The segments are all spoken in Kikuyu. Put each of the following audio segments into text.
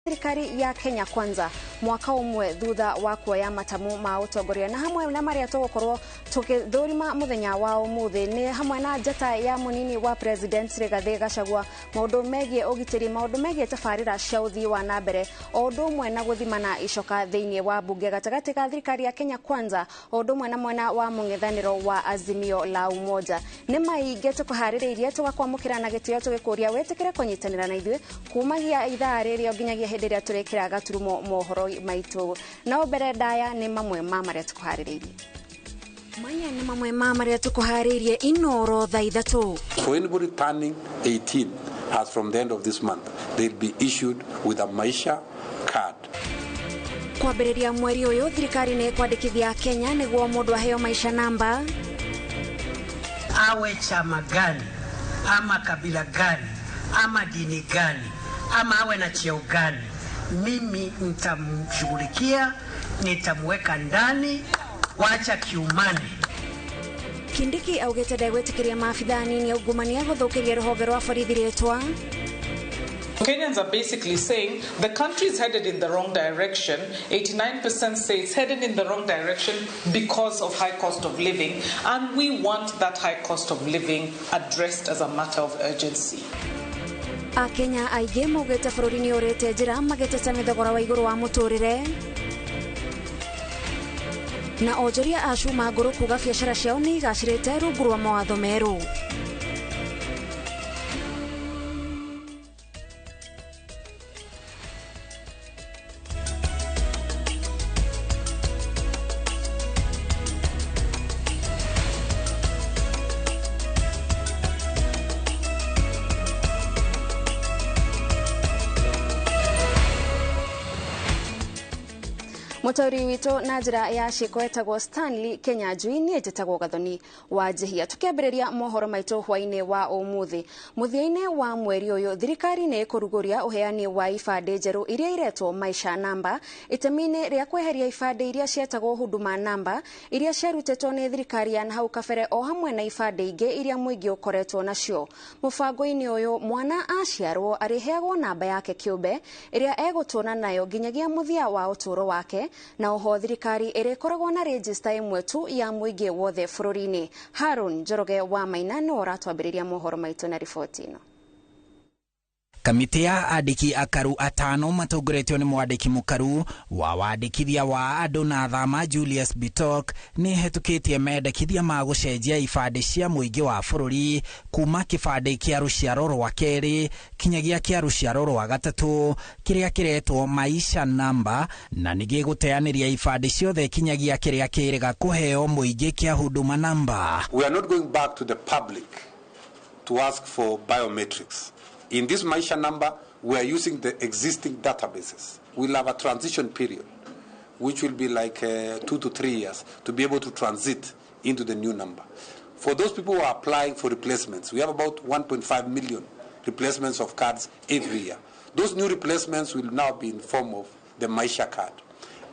Thirikari ya Kenya Kwanza mwaka ũmwe thutha wa kuoya matamu ma ũtongoria, na hamwe na marĩa tũgũkorwo tũgĩthũrima mũthenya wa ũmũthĩ nĩ hamwe na njata ya mũnini wa President Rigathĩ Gachagua, maũndũ megiĩ ũgitĩri, maũndũ megiĩ tabarĩra cia ũthii wa na mbere, o ũndũ ũmwe na gũthimana icoka thĩinĩ wa mbunge gatagatĩ ka thirikari ya Kenya Kwanza o ũndũ ũmwe na mwena wa mũng'ethanĩro wa Azimio la Umoja. Nĩ maingĩ tũkũharĩrĩirie, tũgakwamũkĩra na gĩtĩo, tũgĩkũria wĩtĩkĩre kũnyitanĩra na ithuĩ kumagia ithaa rĩrĩ o nginyagia hĩndĩ ĩrĩa tũrĩkĩra gaturumo mohoro maitũ. No mbere ndaya nĩ mamwe ma marĩa tũkũharĩrĩirie. Maya nĩ mamwe ma marĩa tũkũharĩirie Inoro thaa 3. For anybody turning 18 as from the end of this month, they'll be issued with a Maisha card. Kwambĩrĩria mweri ũyũ thirikari nĩ ĩkwandĩkithia Kenya nĩguo mũndũ aheo maisha namba. Awe chama gani ama kabila gani ama dini gani ama awe na cheo gani, mimi nitamshughulikia, nitamweka ndani, wacha kiumane. Kindiki augĩte ndegwĩtĩkĩria maabithaa anini aungumania gũthũkĩria rũhonge rwa borithi rĩtwa. Kenyans are basically saying the country is headed in the wrong direction. 89% say it's headed in the wrong direction because of high cost of living, and we want that high cost of living addressed as a matter of urgency. Akenya aingĩ maugĩte bũrũri nĩ ũrĩte njĩra magĩteta mĩthogora wa igũrũ wa mũtũrĩre. Na onjoria a cuma ngũrũ kuga biacara ciao nĩ igacĩrĩte rungu rwa mawatho merũ. Mũtaũri witũ na njĩra ya ciĩko etagwo Stanley Kenyanjui, niĩ njĩtagwo Gathoni wa Njihia. Tũkĩambĩrĩria mohoro maitũ hwainĩ wa ũmũthĩ, mũthia-inĩ wa mweri ũyũ thirikari nĩ ĩkũrugũria ũheani wa ibandĩ njerũ iria iretwo Maisha Namba itemi-inĩ rĩa kweheria ibandĩ iria cietagwo Huduma Namba iria ciarutĩtwo nĩ thirikari ya hau kabere o hamwe na ibandĩ ingĩ iria mũingĩ ũkoretwo nacio. Mũbango-inĩ ũyũ mwana aciarwo arĩheagwo namba yake kĩũmbe ĩrĩa egũtũũra nayo nginyagia mũthia wa ũtũũro wake, na oho thirikari ĩrĩkoragwo na rejista ĩmwe tu ya mũingĩ wothe bũrũri-inĩ. Harun Njoroge wa Maina nĩwe ũratwambĩrĩria mohoro maitũ na riboti ĩno. Kamĩtĩ ya andĩki akaru atano matongoretio nĩ mwandĩki mũkaru wa wandĩkithia wa andũ na thama Julius Bitok nĩ ĩhetũkĩtie mendekithia ma gũcenjia ibandĩ cia mũingĩ wa bũrũri kuma kĩbandĩ kĩa rũciaro rwa kerĩ kinyagia kĩa rũciaro rwa gatatũ kĩrĩa kĩretwo Maisha Namba, na nĩ gĩgũteanĩria ibandĩ ciothe kinyagia kĩrĩa kĩrĩga kũheo mũingĩ kĩa Huduma Namba. We are not going back to the public to ask for biometrics. In this Maisha Number, we are using the existing databases. We'll have a transition period, which will be like 2 to 3 years, to be able to transit into the new number. For those people who are applying for replacements, we have about 1.5 million replacements of cards every year. Those new replacements will now be in form of the Maisha card.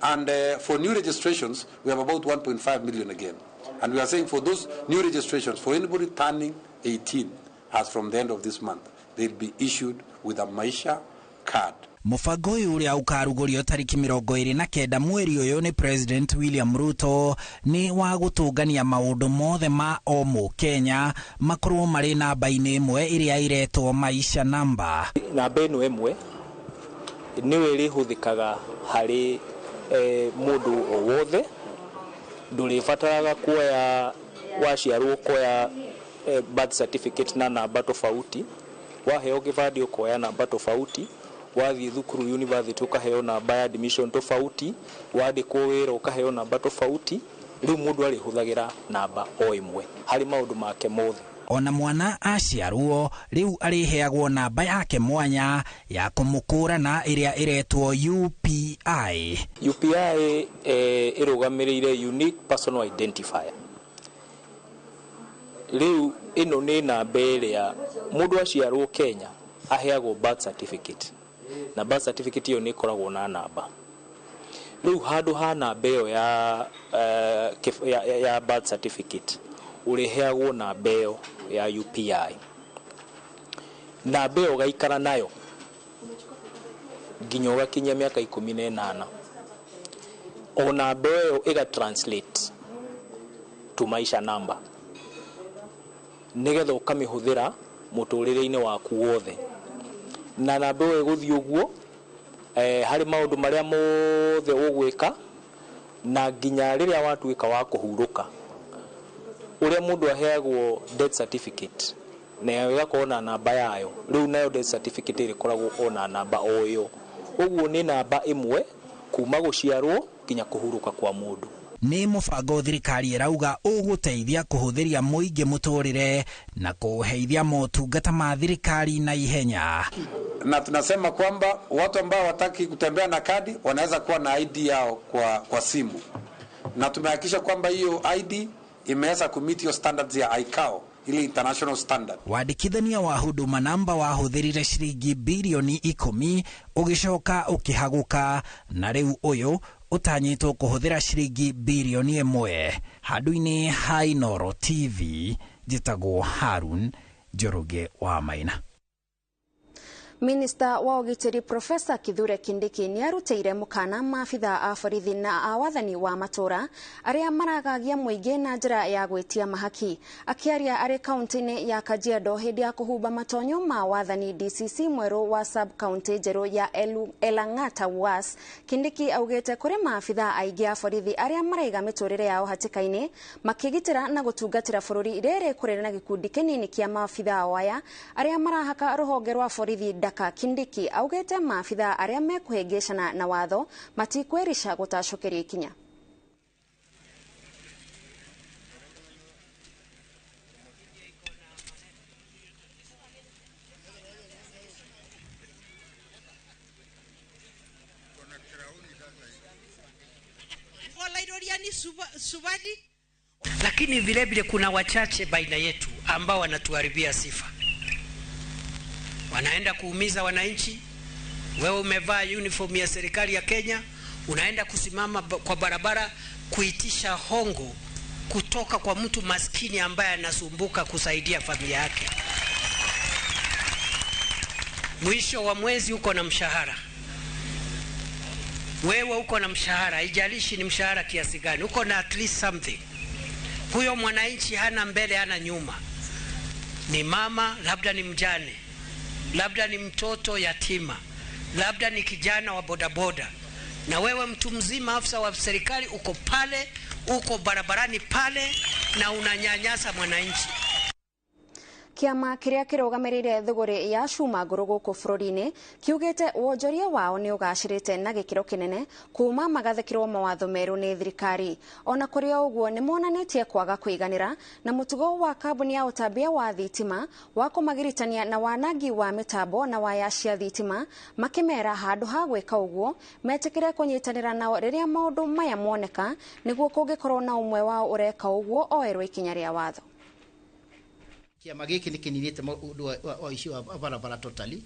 And for new registrations, we have about 1.5 million again. And we are saying for those new registrations, for anybody turning 18, as from the end of this month, they'll be issued with a Maisha card. Mũbango ũyũ ũrĩa ũkarugũrio tarĩki 29 mweri ũyũ nĩ President William Ruto nĩ wa gũtũngania maũndũ mothe ma o mũkenya makorwo marĩ namba-inĩ ĩmwe ĩrĩa ĩretwo Maisha Namba. Namba ĩno ĩmwe nĩyo ĩrĩhũthĩkaga harĩ mũndũ o wothe, ndũrĩbataraga kuoya waciarwo kuoya birth certificate na namba tofauti, waheo kĩbandĩ ũkoya namba tofauti, wathiĩ thukuru university ũkaheo namba ya admission tofauti, wandĩkwo wĩra ũkaheo namba tofauti. Rĩu mũndũ arĩhũthagĩra namba o ĩmwe harĩ maũndũ make mothe. Ona mwana aciarwo rĩu arĩheagwo namba yake mwanya ya kũmũkũrana ĩrĩa ĩretwo UPI. UPI ĩrũgamĩrĩire Unique Personal Identifier. Rĩu ĩno nĩ namba ĩrĩa mũndũ aciarwo Kenya aheagwo birth certificate, na birth certificate ĩyo nĩ ĩkoragwo na namba. Rĩu handũ ha namba ĩyo ya birth certificate ũrĩheagwo namba ĩyo ya UPI. Namba ĩyo ũgaikara nayo nginya ũgakinyia mĩaka 18. O namba ĩyo ĩga translate to maisha namba nĩgetha ũkamĩhũthĩra mũtũrĩre-inĩ waku wothe. Na namba ĩyo ĩgũthiĩ ũguo harĩ maũndũ marĩa mothe ũgwĩka na nginya rĩrĩa watuĩka wa kũhurũka. Ũrĩa mũndũ aheagwo death certificate nayo ĩgakorwo na namba yayo, rĩu nayo death certificate ĩrĩkoragwo o na namba o ĩyo. Ũguo nĩ namba ĩmwe kuma gũciarwo nginya kũhurũka kwa mũndũ. Nĩ mũbango thirikari ĩrauga ũgũteithia kũhũthĩria mũingĩ mũtũrĩre na kũheithia motungata ma thirikari na ihenya. Na tunasema kwamba watu ambao hawataki kutembea na kadi wanaweza kuwa na ID yao kwa simu, na tumehakikisha kwamba hiyo ID imeweza kumeet hiyo standards ya ICAO, ile international standard. Wandĩkithania wa Huduma Namba wahũthĩrire ciringi birioni 10 ũgĩcoka ũkĩhagũka, na rĩu ũyũ ũtanyĩtwo kũhũthĩra ciringi birioni 1. Handũ-inĩ ha Inooro TV, njĩtagwo Harun Njoroge wa Maina. Minista wa ũgitĩri Profesa Kithure Kindiki nĩarutĩire mũkana maabitha a borithi na a wathani wa matũra arĩa maragagia mũingĩ na njĩra ya gwĩtia mahaki. Akĩaria arĩ kaunti-inĩ ya Kajiado hĩndĩ ya kũhumba matonyo ma wathani DCC mwerũ wa sub county njerũ ya Elang'ata Was, Kindiki augĩte kũrĩ maabitha aingĩ a borithi arĩa maraiga mĩtũrĩre yao hatĩka-inĩ makĩgitĩra na gũtungatĩra bũrũri rĩrĩ kũrĩ na gĩkundi kĩnini kĩa maabitha aya arĩa marahaka rũhonge rwa borithi daka. Kindiki augĩte maabitha arĩa mekũhĩngĩcana na watho matikwĩrica gũtacũkĩria ikinya. Lakini vile vile kuna wachache baina yetu ambao wanatuharibia sifa. Wanaenda kuumiza wananchi. Wewe umevaa uniform ya serikali ya Kenya, unaenda kusimama kwa barabara kuitisha hongo kutoka kwa mtu maskini ambaye anasumbuka kusaidia familia yake. Mwisho wa mwezi uko na mshahara. Wewe uko na mshahara, haijalishi ni mshahara kiasi gani, uko na at least something. Huyo mwananchi hana mbele hana nyuma. Ni mama, labda ni mjane, labda ni mtoto yatima, labda ni kijana wa bodaboda. Na wewe mtu mzima, afisa wa serikali, uko pale, uko barabarani pale na unanyanyasa mwananchi. Kĩama kĩrĩa kĩrũgamĩrĩire thũgũrĩ ya cuma ngũrũ gũkũ bũrũri-inĩ kiugĩte wonjoria wao nĩ ũgacĩrĩte na gĩkĩro kĩnene kuma magathĩkĩrwo mawatho merũ nĩ thirikari. Ona kũrĩ o ũguo nĩ monanĩtie kwaga kũiganĩra na mũtugo wa kambuni ya ũtambia wa thitima wa kũmagiritania na wanangi wa mĩtambo na waya cia thitima, makĩmera handũ ha gwĩka ũguo metĩkĩre kũnyitanĩra nao rĩrĩa maũndũ maya moneka nĩguo kũngĩkorwo na ũmwe wao ũreka ũguo oerwo ikinya rĩa watho. Kĩama gĩkĩ nĩ kĩninĩte ũndũ wa ũici wa barabara totally.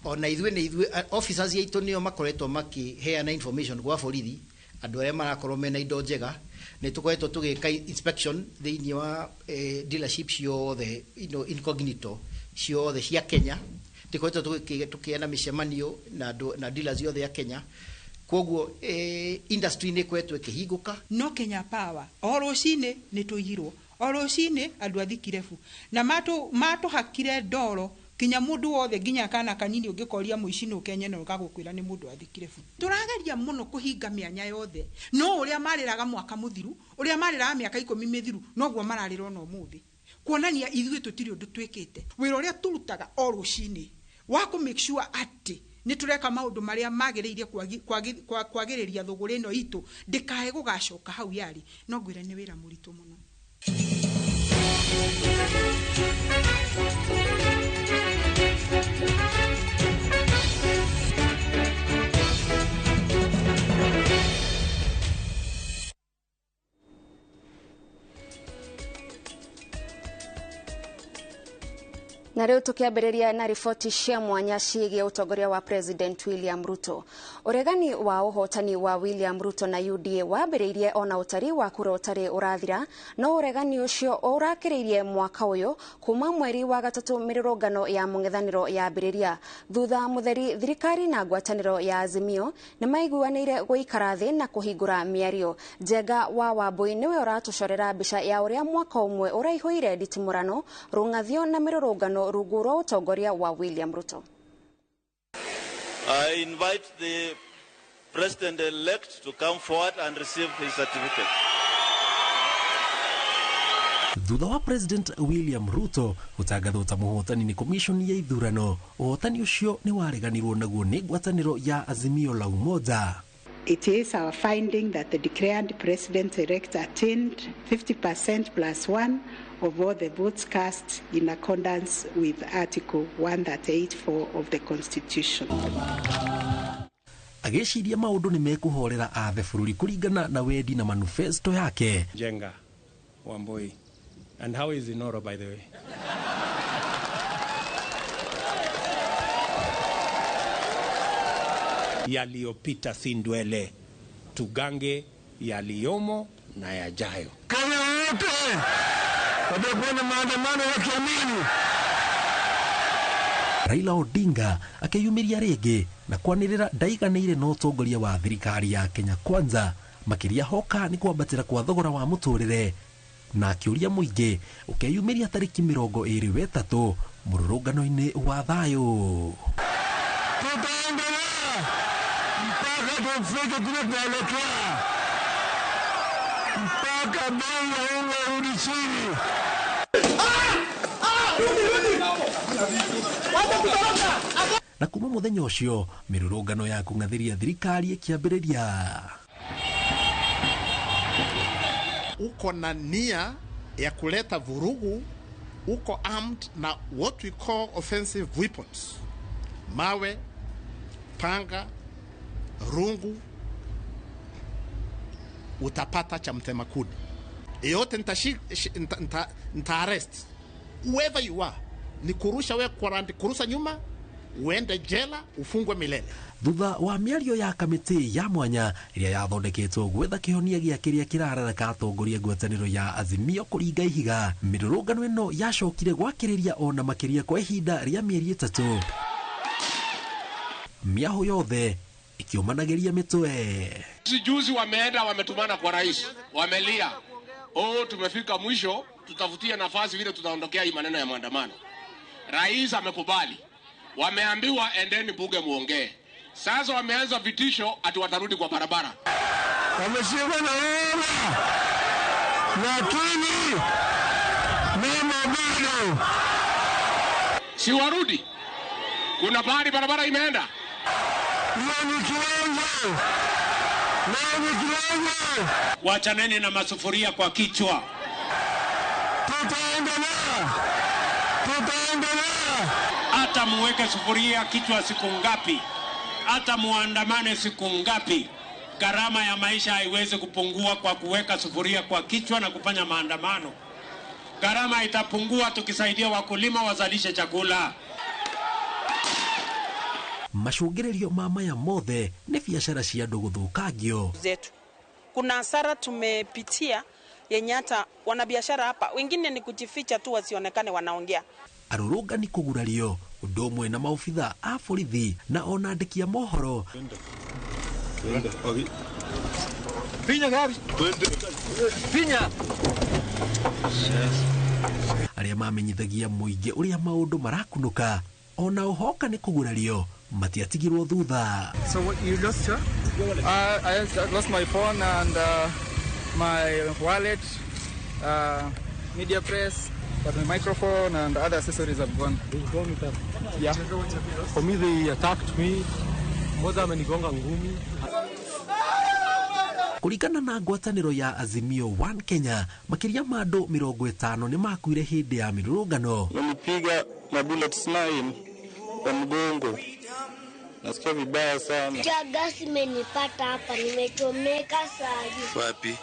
Ona ithuĩ nĩ ithuĩ officers aitũ nĩo makoretwo makĩheana information gwa borithi andũ arĩa marakorwo mena indo njega. Nĩ tũkoretwo tũgĩka inspection thĩinĩ wa dealership ciothe, incognito ciothe cia Kenya. Tũkoretwo tũkĩheana mĩcemanio na dealers othe ya Kenya. Koguo industry nĩ ĩkoretwo ĩkĩhingũka. No Kenya Power o rũcinĩ nĩ tũiyirwo, o rũcinĩ andũ a thikirebu na matũhakire ndoro kinya mũndũ wothe nginya kana kanini ũngĩkoria mũici nũ Kenya no gagũkwĩra nĩ mũndũ wa thikirebu. Tũrageria mũno kũhinga mĩanya yothe, no ũrĩa marĩraga mwaka mũthiru, ũrĩa marĩraga mĩaka 10 mĩthiru, noguo mararĩra ona ũmũthĩ, kuonania ithuĩ tũtirĩ ũndũ twĩkĩte. Wĩra ũrĩa tũrutaga o rũcinĩ wa kũ make sure atĩ nĩ tũreka maũndũ marĩa magĩrĩire kwagĩrĩria thũgũrĩ ĩno itũ ndĩkae gũgacoka hau yarĩ, no ngwĩre nĩ wĩra mũritũ mũno. Na Na rĩu tũkĩambĩrĩria na riboti cia mwanya ciĩgiĩ ũtongoria wa President William Ruto. Ũregani wa ũhotani wa William Ruto na UDA wambĩrĩirie ona ũtari wa kura ũtarĩ ũrathira, no ũregani ũcio ũrakĩrĩirie mwaka ũyũ kuma mweri wa gatatũ mĩrũrũngano ya mũng'ethanĩro yambĩrĩria. Thutha mũtheri thirikari na ngwatanĩro ya Azimio nĩ maiguanĩire gũikara thĩ na kũhingũra mĩario. Njenga wa Wambui nĩwe ũratũcorera mbica ya ũrĩa mwaka ũmwe ũraihũire nditimũrano, rũng'athio na mĩrũrũngano rungu rwa ũtongoria wa William Ruto. I invite the president-elect to come forward and receive his certificate. Thutha wa President William Ruto gũtangathwo ta mũhotani nĩ commission ya ithurano, ũhotani ũcio nĩ wareganirwo naguo nĩ ngwatanĩro ya Azimio la Umoja. It is our finding that the declared president-elect attained 50% plus one of all the votes cast in accordance with Article 138.4 of the Constitution. Agĩciria maũndũ nĩ mekũhorera athe bũrũri kũringana na wendi na manifesto yake. Njenga Wambui. And how is Inoro, by the way? Yaliyopita si ndwele, tugange yaliyomo na yajayo. Kenya wote watakuwa na maandamano wakiamini. Raila Odinga akĩyumĩria rĩngĩ na kwanĩrĩra ndaiganĩire na ũtongoria wa thirikari ya Kenya Kwanza, makĩria hoka nĩ kwambatĩra kwa thogora wa mũtũrĩre, na akĩũria mũingĩ ũkeyumĩria tarĩki 23 mũrũrũngano-inĩ wa thayũ. Tutaendelea mpaka tufike kule tunaelekea, mpaka bei ya unga irudi chini. Na kuma muthenya ũcio mĩrũrũngano ya kũng'athĩria thirikari ĩkĩambĩrĩria. Uko na nia ya kuleta vurugu, uko armed na what we call offensive weapons, mawe, panga, rungu, utapata cha mtema kuni. Yote nita arrest whoever you are, ni kurusha we kwa kurusa nyuma, uende jela ufungwe milele. Thutha wa mĩario ya kamĩtĩ ya mwanya ĩrĩa yathondeketwo gwetha kĩhonia gĩa kĩrĩa kĩrararaka atongoria ngwatanĩro ya Azimio kũringa ihiga, mĩrũrũngano ĩno yacokire gwakĩrĩria ona makĩria kwa ihinda rĩa mĩeri 3. Mĩahũ yothe ĩkĩũmanagĩria mĩtwe. Juzi wameenda wametumana kwa rais, wamelia, oh, tumefika mwisho, tutafutie nafasi vile tutaondokea hii maneno ya maandamano. Rais amekubali. Wameambiwa endeni bunge muongee. Sasa wameanza vitisho ati watarudi kwa barabara. Wameshindwa na wewe, lakini mimi bado si warudi. Kuna pahali barabara imeenda. Leo ni kiwango. Leo ni kiwango. Wachaneni na masufuria kwa kichwa. Tutaendelea. Tutaendelea. Hata muweke sufuria kichwa siku ngapi, hata muandamane siku ngapi, gharama ya maisha haiwezi kupungua kwa kuweka sufuria kwa kichwa na kufanya maandamano. Gharama itapungua tukisaidia wakulima wazalishe chakula. Macũngĩrĩrio ma maya mothe nĩ biacara cia andũ gũthũkangio zetu. Kuna hasara tumepitia yenye hata wanabiashara hapa wengine ni kujificha tu wasionekane wanaongea. Arũrũngani kũgurario ũndũ ũmwe na maobitha a borithi na ona andĩki a mohoro. Arĩa mamenyithagia mũingĩ ũrĩa maũndũ marakunũka ona ũhoka nĩ kũgurario matiatigirwo thutha. So what, you lost your? I lost my phone and my wallet, media press, but my microphone and other accessories have gone. Yeah. For me, they attacked me. Mmoja amenigonga ngumi. Kũringana na ngwatanĩro ya Azimio One Kenya, makĩria ma andũ 50 nĩ makuire hĩndĩ ya mĩrũrũngano. Walipiga na bullets 9 kwa mgongo. Nasikia vibaya sana. Cha gasi imenipata hapa, nimechomeka saa. Wapi?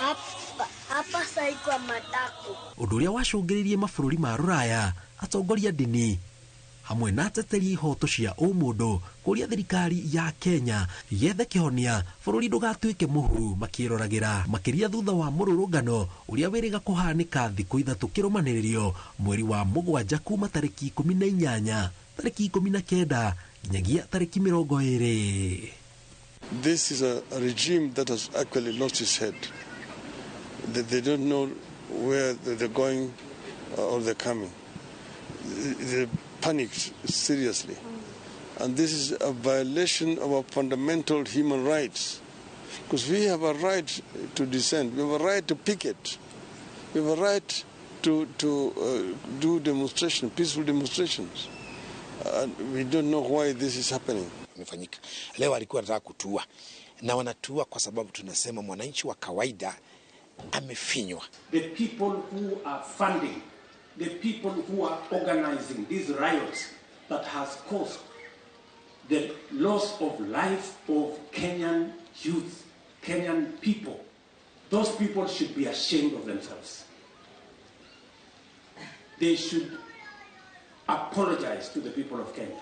Hapa hapa saa kwa matako. Ũndũ ũrĩa wacũngĩrĩirie mabũrũri ma Rũraya Atongoria ndini hamwe na ateteri ihoto cia ũmũndũ kũria thirikari ya Kenya yethe kĩhonia bũrũri ndũgatuĩke mũhu makĩroragĩra, makĩria thutha wa mũrũrũngano ũrĩa wĩrĩga kũhanĩka thikũ 3 kĩrũmanĩrĩrio mweri wa 7 kuma tarĩki 18 tarĩki 19 nginyagia tarĩki 20. This is a regime that has actually lost its head. They don't know where they're going or they're coming. They panicked seriously. And this is a violation of our fundamental human rights. Because we have a right to dissent, we have a right to picket, we have a right to do demonstration, peaceful demonstrations. And we don't know why this is happening. Imefanyika. Leo alikuwa anataka kutua, na wanatua kwa sababu tunasema mwananchi wa kawaida amefinywa. The people who are funding, the people who are organizing these riots that has caused the loss of life of Kenyan youth, Kenyan people, those people should be ashamed of themselves. They should apologize to the people of Kenya.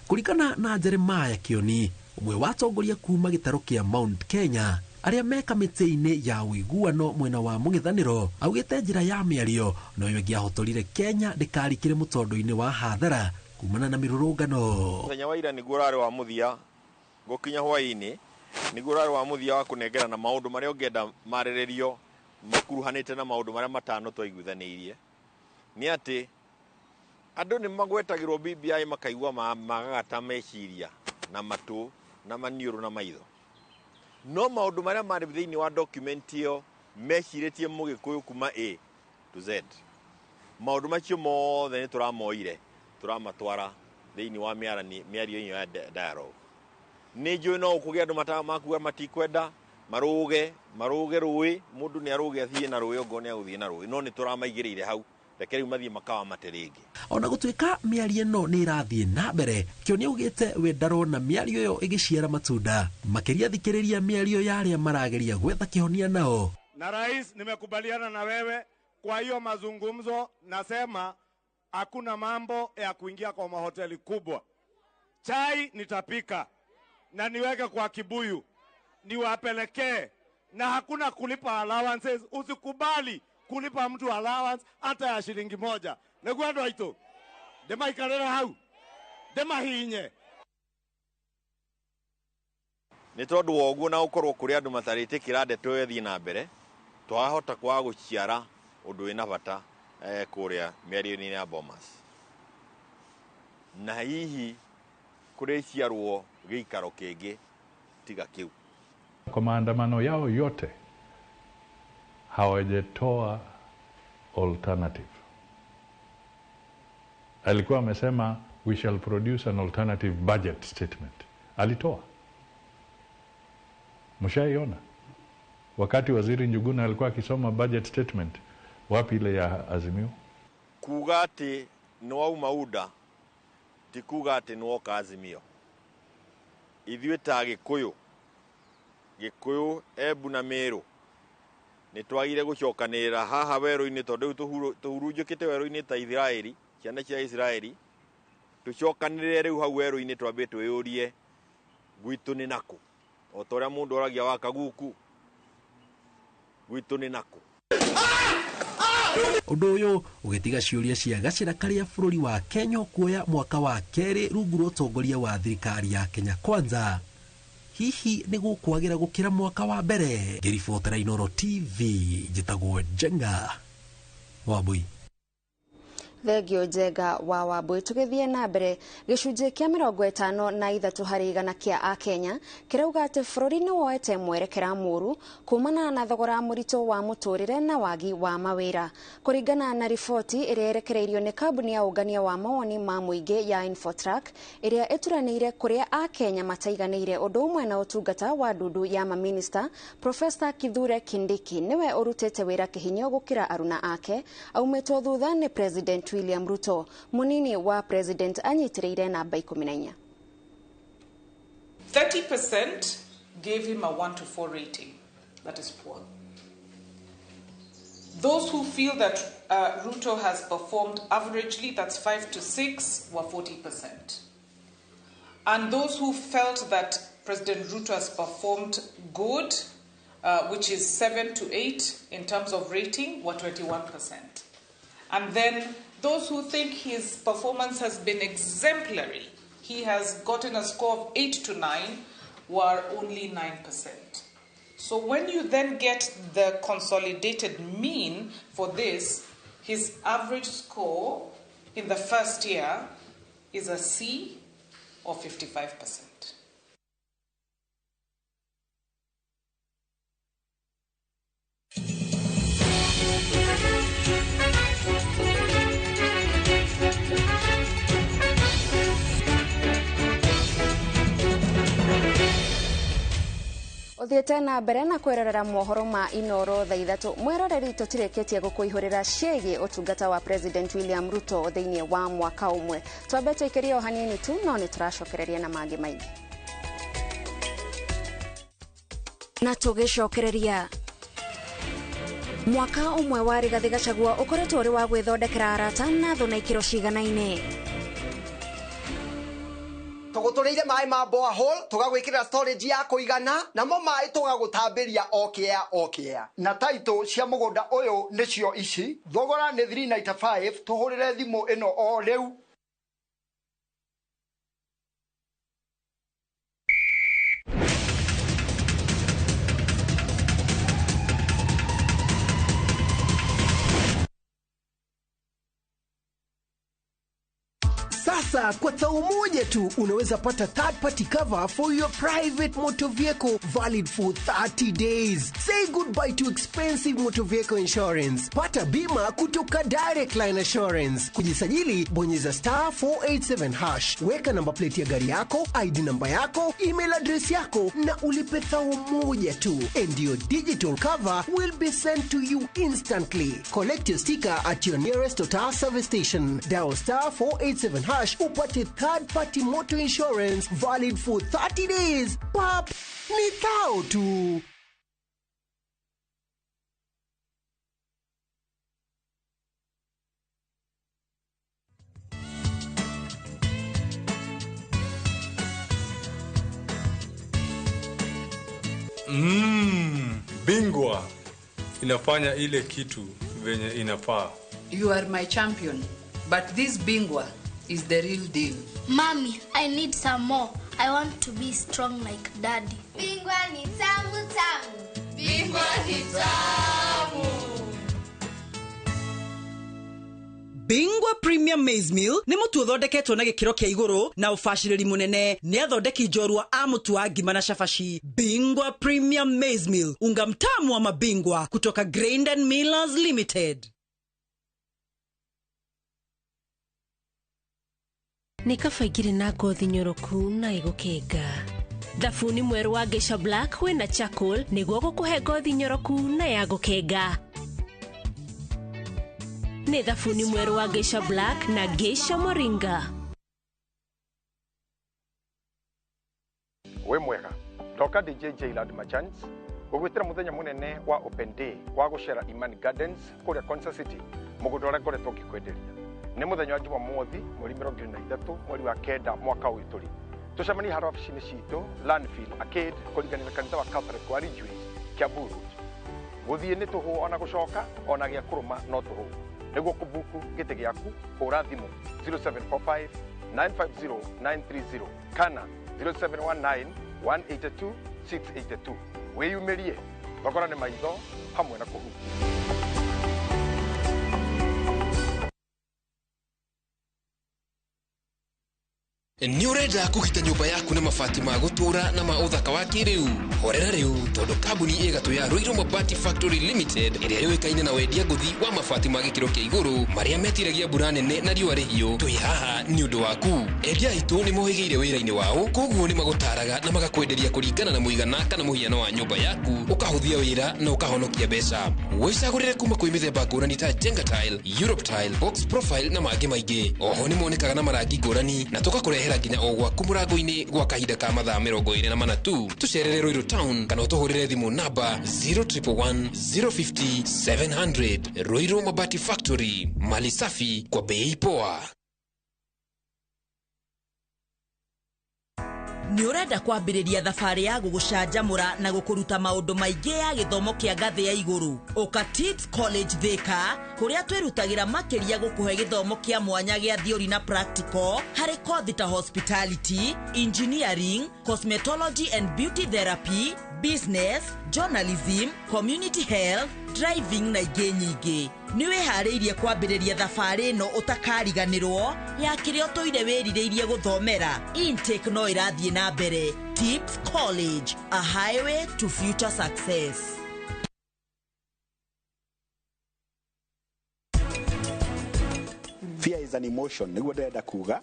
Kũringana na Jeremiah Kioni, ũmwe wa atongoria kuma gĩtarũ kĩa Mount Kenya arĩa me kamĩtĩ-inĩ ya ũiguano mwena wa mũng'ethanĩro, augĩte njĩra ya mĩario noyo ĩngĩahotorire Kenya ndĩkarikĩre mũtondo-inĩ wa hathara kumana na mĩrũrũngano. Mũthenya wa ira nĩguo ũrarĩ wa mũthia gũkinya hwaĩ-inĩ, nĩguo ũrarĩ wa mũthia wa kũnengerana maũndũ marĩa ũngĩenda marĩrĩrio makuruhanĩte na maũndũ marĩa matano twaiguithanĩirie. Nĩ atĩ andũ nĩ magwetagĩrwo BBI makaigua magagata meciria na matũ na maniũrũ na maitho, no maũndũ marĩa marĩ thĩinĩ wa document ĩyo mecirĩtie mũgĩkũyũ kuma A to Z. Maũndũ macio mothe nĩ tũramoire tũramatwara thĩinĩ wa mĩario ĩyo ya dialogue. Nĩ njũĩ no ũkũgĩa andũ makuga matikwenda marũge rũĩ, mũndũ nĩ arũge athiĩ na rũĩ ongorwo nĩ agũthiĩ na rũĩ, no nĩ tũramaigĩrĩire hau. Reke rĩu mathiĩ makawamate rĩngĩ. Ona gũtuĩka mĩario ĩno nĩ ĩrathiĩ na mbere, Kĩoni augĩte we ndarona mĩario ĩyo ĩgĩciara matunda, makĩria thikĩrĩria mĩario ya arĩa marageria gwetha kĩhonia nao. Na rais, nimekubaliana na wewe kwa hiyo mazungumzo, nasema hakuna mambo ya kuingia kwa mahoteli kubwa. Chai nitapika na niweke kwa kibuyu niwapelekee, na hakuna kulipa allowances. Usikubali kulipa mtu allowance hata ya shilingi 1. Nĩguo andũ aitũ ndĩmaikarĩre hau ndĩmahinye. Nĩ tondũ wa ũguo na gũkorwo kũrĩ andũ matarĩtĩkĩra ndeto ĩyo ĩthiĩ na mbere, twahota kwaga gũciara ũndũ wĩna bata kũrĩa mĩario-inĩ ya Bomas, na hihi kũrĩciarwo gĩikaro kĩngĩ tiga kĩu. Kwa maandamano yao yote hawajatoa alternative. Alikuwa amesema we shall produce an alternative budget statement. Alitoa. Mshaiona wakati Waziri Njuguna alikuwa akisoma budget statement, wapi ile ya Azimio? Kuga ati nĩ wauma UDA ti kuga ati nĩ woka Azimio. Ithuĩ ta Gĩkũyũ, Gĩkũyũ, Embu na Meru nĩ twagire gũcokanĩrĩra haha werũ-inĩ, tondũ rĩu tũhurunjũkĩte werũ-inĩ ta Isiraeli, ciana cia Isiraeli, tũcokanĩrĩre rĩu hau werũ-inĩ twambe twĩyũrie gwitũ nĩ nakũ, o ta ũrĩa mũndũ oragia wa kaguku, gwitũ nĩ nakũ. Ũndũ ũyũ ũgĩtiga ciũria cia gacĩra karĩa bũrũri wa Kenya ũkuoya mwaka wa kerĩ rungu rwa ũtongoria wa thirikari ya Kenya Kwanza. Hihi nĩ gũkwagĩra gũkĩra mwaka wa mbere? Ngĩribotera Inooro TV, njĩtagwo Njenga Wambui. Thengio Njenga wa Wambui. Tũgĩthiĩ na mbere, gĩcunjĩ kĩa 53 harĩ igana kĩa akenya kĩrauga atĩ bũrũri nĩ woete mwerekera mũũru kumana na thogora mũritũ wa mũtũrĩre na wagi wa mawĩra. Kũringana na riboti ĩrĩa ĩrekereirio nĩ kambuni ya ũngania wa mawoni ma mũingĩ ya Infotrack ĩrĩa ĩturanĩire kũrĩa akenya mataiganĩire ũndũ ũmwe na ũtungata wa ndundu ya maminista, Profesa Kithure Kindiki nĩwe ũrutĩte wĩra kĩhinyo gũkĩra aruna ake, aumĩtwo thutha nĩ President William Ruto. Munini wa President anyitĩrĩire namba 14. 30% gave him a 1 to 4 rating. That is poor. Those who feel that Ruto has performed averagely, that's 5 to 6, were 40%. And those who felt that President Ruto has performed good, which is 7 to 8 in terms of rating, were 21%. And then those who think his performance has been exemplary, he has gotten a score of 8 to 9, were only 9%. So when you then get the consolidated mean for this, his average score in the first year is a C of 55%. Uthiete na mbere na kwirorera mohoro ma Inoro thaa ithatũ. Mwiroreri tũtirĩkĩtie gũkũihũrĩra ciĩgiĩ ũtungata wa President William Ruto thĩinĩ wa mwaka ũmwe. Twambe tũikĩrie o hanini tu, no nĩ tũracokereria na mangĩ maingĩ. Na tũgĩcokereria mwaka ũmwe wa Rigathi Gachagua ũkoretwo ũrĩ wa gwĩthondekera arata na thũ na ikĩro ciganaine. Tũgũtũrĩire maĩ ma borehole, tũgagwĩkĩrĩra storage ya kũigana, namo maĩ tũgagũtambĩria o kĩea o kĩea. Na taitũ cia mũgũnda ũyũ nĩcio ici, thogora nĩ 395, tũhũrĩre thimũ ĩno o rĩu. Sasa kwa thao moja tu unaweza pata third party cover for your private motor vehicle valid for 30 days. Say goodbye to expensive motor vehicle insurance. Pata bima kutoka Direct Line Assurance. Kujisajili, bonyeza star 487 hash. Weka namba plate ya gari yako, ID namba yako, email address yako na ulipe thao moja tu. And your digital cover will be sent to you instantly. Collect your sticker at your nearest Total service station. Dial star 487 hash upate third party motor insurance valid for 30 days. Pap, ni thao tu. Bingwa inafanya ile kitu venye inafaa. You are my champion, but this Bingwa is the real deal. Mommy, I need some more. I want to be strong like Daddy. Bingwa ni tamu tamu. Bingwa ni tamu. Bingwa Premium Maize Meal nĩ mũtu ũthondeketwo na gĩkĩro kĩa igũrũ na ũbacĩrĩri mũnene nĩ athondeki njorua a mũtu wa ngima na cabaci. Bingwa Premium Maize Meal, unga mtamu wa mabingwa kutoka Grain and Millers Limited. Nĩ kaba ingĩrĩ na ngothi nyoroku na ĩgũkenga. Thabuni mwerũ wa Geisha Black wĩna charcoal nĩguo gũkũhe ngothi nyoroku na ya gũkenga. Nĩ thabuni mwerũ wa Geisha Black na Geisha Moringa. Wĩ mwega, ndoka DJ Jailad Machans gũgwĩtĩra mũthenya mũnene wa Open Day wa gũcera Imani Gardens kũrĩa Konza City, mũgũnda ũrĩa ngoretwo ngĩkwenderia. Nĩ mũthenya wa Jumamothi mweri 23 mweri wa 9 mwaka ũyũ tũrĩ. Tũcemanie harĩa wabici-inĩ citũ Landfill Arcade kũringana na kanitha wa Catholic wa Ridgeways, Kiambu Road. Gũthiĩ nĩ tũhũ ona gũcoka ona gĩa kũrũma no tũhũ. Nĩguo kũbuku gĩtĩ gĩaku hũra thimũ 0745 950 930 kana 0719 182 682. Wĩyumĩrie, thogora nĩ maitho hamwe na kũhutia. Nĩ ũrenda kũgita nyũmba yaku na mabati ma gũtũũra na ma ũthaka wa kĩrĩu? Horera rĩu tondũ kambuni ĩgatũ ya Ruiru Mabati Factory Limited ĩrĩa yũĩkaine na wendia ngũthi wa mabati ma gĩkĩro kĩa igũrũ marĩa metiragia mbura nene na riũa rĩhiũ, twĩ haha nĩ ũndũ waku. Endia aitũ nĩ mohĩgĩire wĩra-inĩ wao, koguo nĩ magũtaraga na magakwenderia kũringana na mũigana kana mũhiano wa nyũmba yaku, ũkahũthia wĩra na ũkahonokia mbeca. Wĩcagũrĩre kuma kwĩ mĩthemba ngũrani ta Jenga Tile, Europe Tile, Box Profile na mangĩ maingĩ. Oho nĩ monekaga na marangi ngũrani na tũgakũrehera Tũgũkũrehera nginya o gwaku mũrango-inĩ gwa kahinda ka mathaa 24 tu. Tũcerere Ruiru Town kana ũtũhũrĩre thimũ namba 0111 050 700. Ruiru Mabati Factory, mali safi kwa bei poa. Nĩ ũrenda kwambĩrĩria thabarĩ ya gũgũcanjamũra na gũkũruta maũndũ maingĩ ya gĩthomo kĩa ngathĩ ya igũrũ? Ũka Tips College Thika, kũrĩa twĩrutagĩra makĩria gũkũhe gĩthomo kĩa mwanya gĩa theory na practical harĩ kothi ta hospitality, engineering, cosmetology and beauty therapy, business, journalism, community health, driving na ingĩ nyingĩ. Nĩ wĩharĩirie kwambĩrĩria thabarĩ ĩno ũtakariganĩrwo ya kĩrĩa ũtũire wĩrirĩirie gũthomera? Intake no ĩrathiĩ na mbere. Tips College, a highway to future success. Fear is an emotion, niguo ndĩrenda kuga.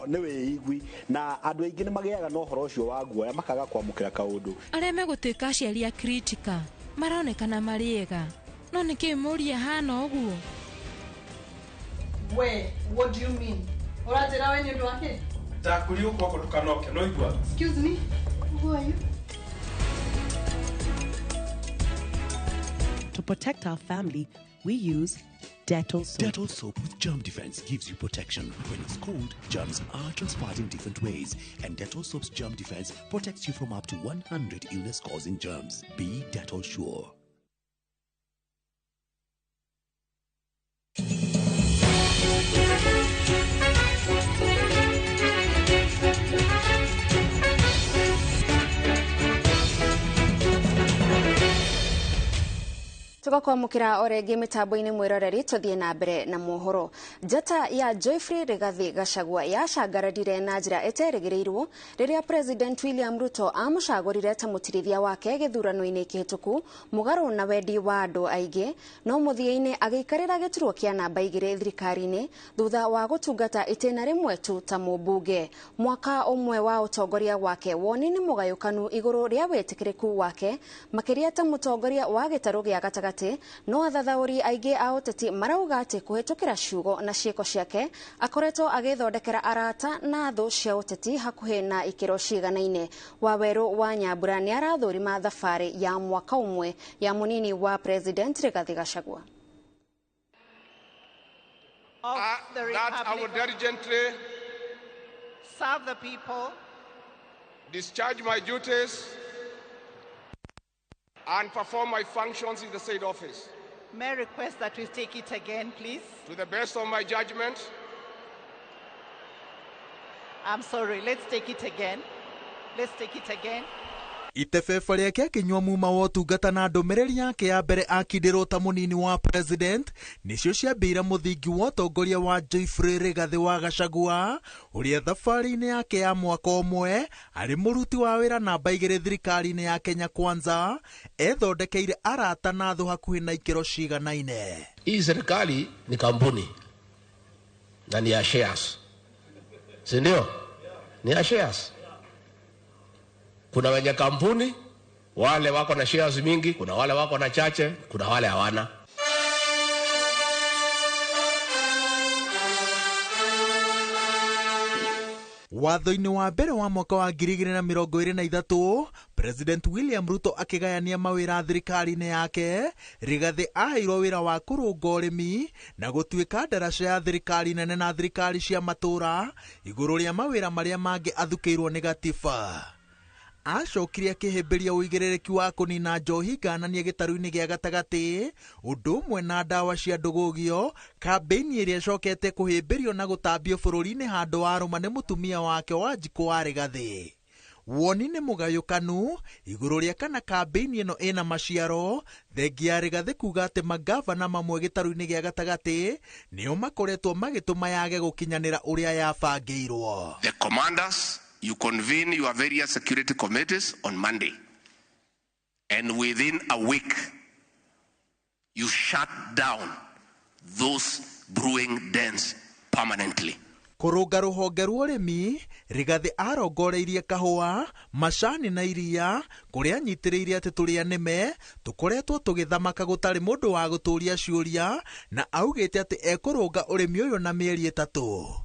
Nĩ wĩigui na andũ aingĩ nĩ magĩaga na ũhoro ũcio wa guoya makaga kwamũkĩra kaũndũ. Arĩa megũtuĩka aciari a Kritika maronekana marĩ ega, no nĩkĩ mũria hana ũguo? We, what do you mean? Ũranjĩra we nĩ ũndũ wa kĩ? Ndakũria ũkoko ndũkanoke, no igua. Excuse me, who are you? To protect our family, we use Dettol soap. Dettol soap with germ defense gives you protection. When it's cold, germs are transpired in different ways, and Dettol soap's germ defense protects you from up to 100 illness-causing germs. Be Dettol sure. Tugakwamukira o rĩngĩ mĩtambo-inĩ mwĩroreri, tũthiĩ na mbere na mohoro. Njata ya Geoffrey Rigathi Gachagua yacangararire na njĩra ĩterĩgĩrĩirwo rĩrĩa President William Ruto amũcagũrire ta mũtirithia wake gĩthurano-inĩ kĩhĩtũku, mũgarũ na wendi wa andũ aingĩ, no mũthia-inĩ agĩikarĩra gĩturwa kĩa namba 2 thirikari-inĩ thutha wa gũtungata itĩna rĩmwe tu ta mũmbunge. Mwaka ũmwe wa ũtongoria wake woni nĩ mũgayũkanu igũrũ rĩa wĩtĩkĩrĩku wake, makĩria ta mũtongoria wa gĩtarũ gĩa gatagatĩ. No athathaũri aingĩ a ũteti marauga atĩ kũhĩtũkĩra ciugo na ciĩko ciake akoretwo agĩthondekera arata na thũ cia ũteti hakuhĩ na ikĩro ciganaine. Wawerũ wa Nyambura nĩ arathũrima thabarĩ ya mwaka ũmwe ya mũnini wa President Rigathi Gachagua. That I will diligently serve the people, discharge my duties and perform my functions in the said office. May I request that we take it again, please? To the best of my judgment. I'm sorry, let's take it again. Let's take it again. Itebeba rĩake akĩnyua muma wa ũtungata na ndũmĩrĩri yake ya mbere akindĩrwo ta mũnini wa president nĩcio ciambĩire mũthingi wa ũtongoria wa Geoffrey Rigathi wa Gachagua, ũrĩa thabarĩ-inĩ yake ya mwaka ũmwe arĩ mũruti wa wĩra namba 2 thirikari-inĩ ya Kenya Kwanza ethondekeire arata na thũ hakuhĩ na ikĩro ciganaine. Hii serikali ni kampuni na ni ya shares, si ndio? Ni ya shares. Kuna wenye kampuni, wale wako na shares mingi, kuna wale wako na chache, kuna wale hawana. Watho-inĩ wa mbere wa mwaka wa 2023, President William Ruto akĩgayania mawĩra thirikari-inĩ yake. Rigathi aheirwo wĩra wa kũrũnga ũrĩmi na gũtuĩka ndaraca ya thirikari nene na thirikari cia matũũra igũrũ rĩa mawĩra marĩa mangĩ athukĩirwo nĩ gatiba. Acokire akĩhĩmbĩria ũigĩrĩrĩki wa kũnina njohi ngananie gĩtarũ-inĩ gĩa gatagatĩ, ũndũ ũmwe na ndawa cia ndũgũgio, kambĩini ĩrĩa ĩcokete kũhĩmbĩrio na gũtambio bũrũri-inĩ handũ wa rũma nĩ mũtumia wake Wanjikũ wa Rigathi. Woni nĩ mũgayũkanu igũrũ rĩa kana kambĩini ĩno ĩna maciaro, thengia ya Rigathi kuga atĩ mangavana mamwe gĩtarũ-inĩ gĩa gatagatĩ nĩo makoretwo magĩtũma yage gũkinyanĩra ũrĩa yabangĩirwo. The commanders, you convene your various security committees on Monday, and within a week, you shut down those brewing dens permanently. Kũrũnga rũhonge rwa ũrĩmi, Rigathi arongoreirie kahũa, macani na iria, kũrĩa anyitĩrĩire atĩ tũrĩa nĩme tũkoretwo tũgĩthamaka gũtarĩ mũndũ wa gũtũria ciũria, na augĩte atĩ ekũrũnga ũrĩmi ũyũ na mĩeri 3.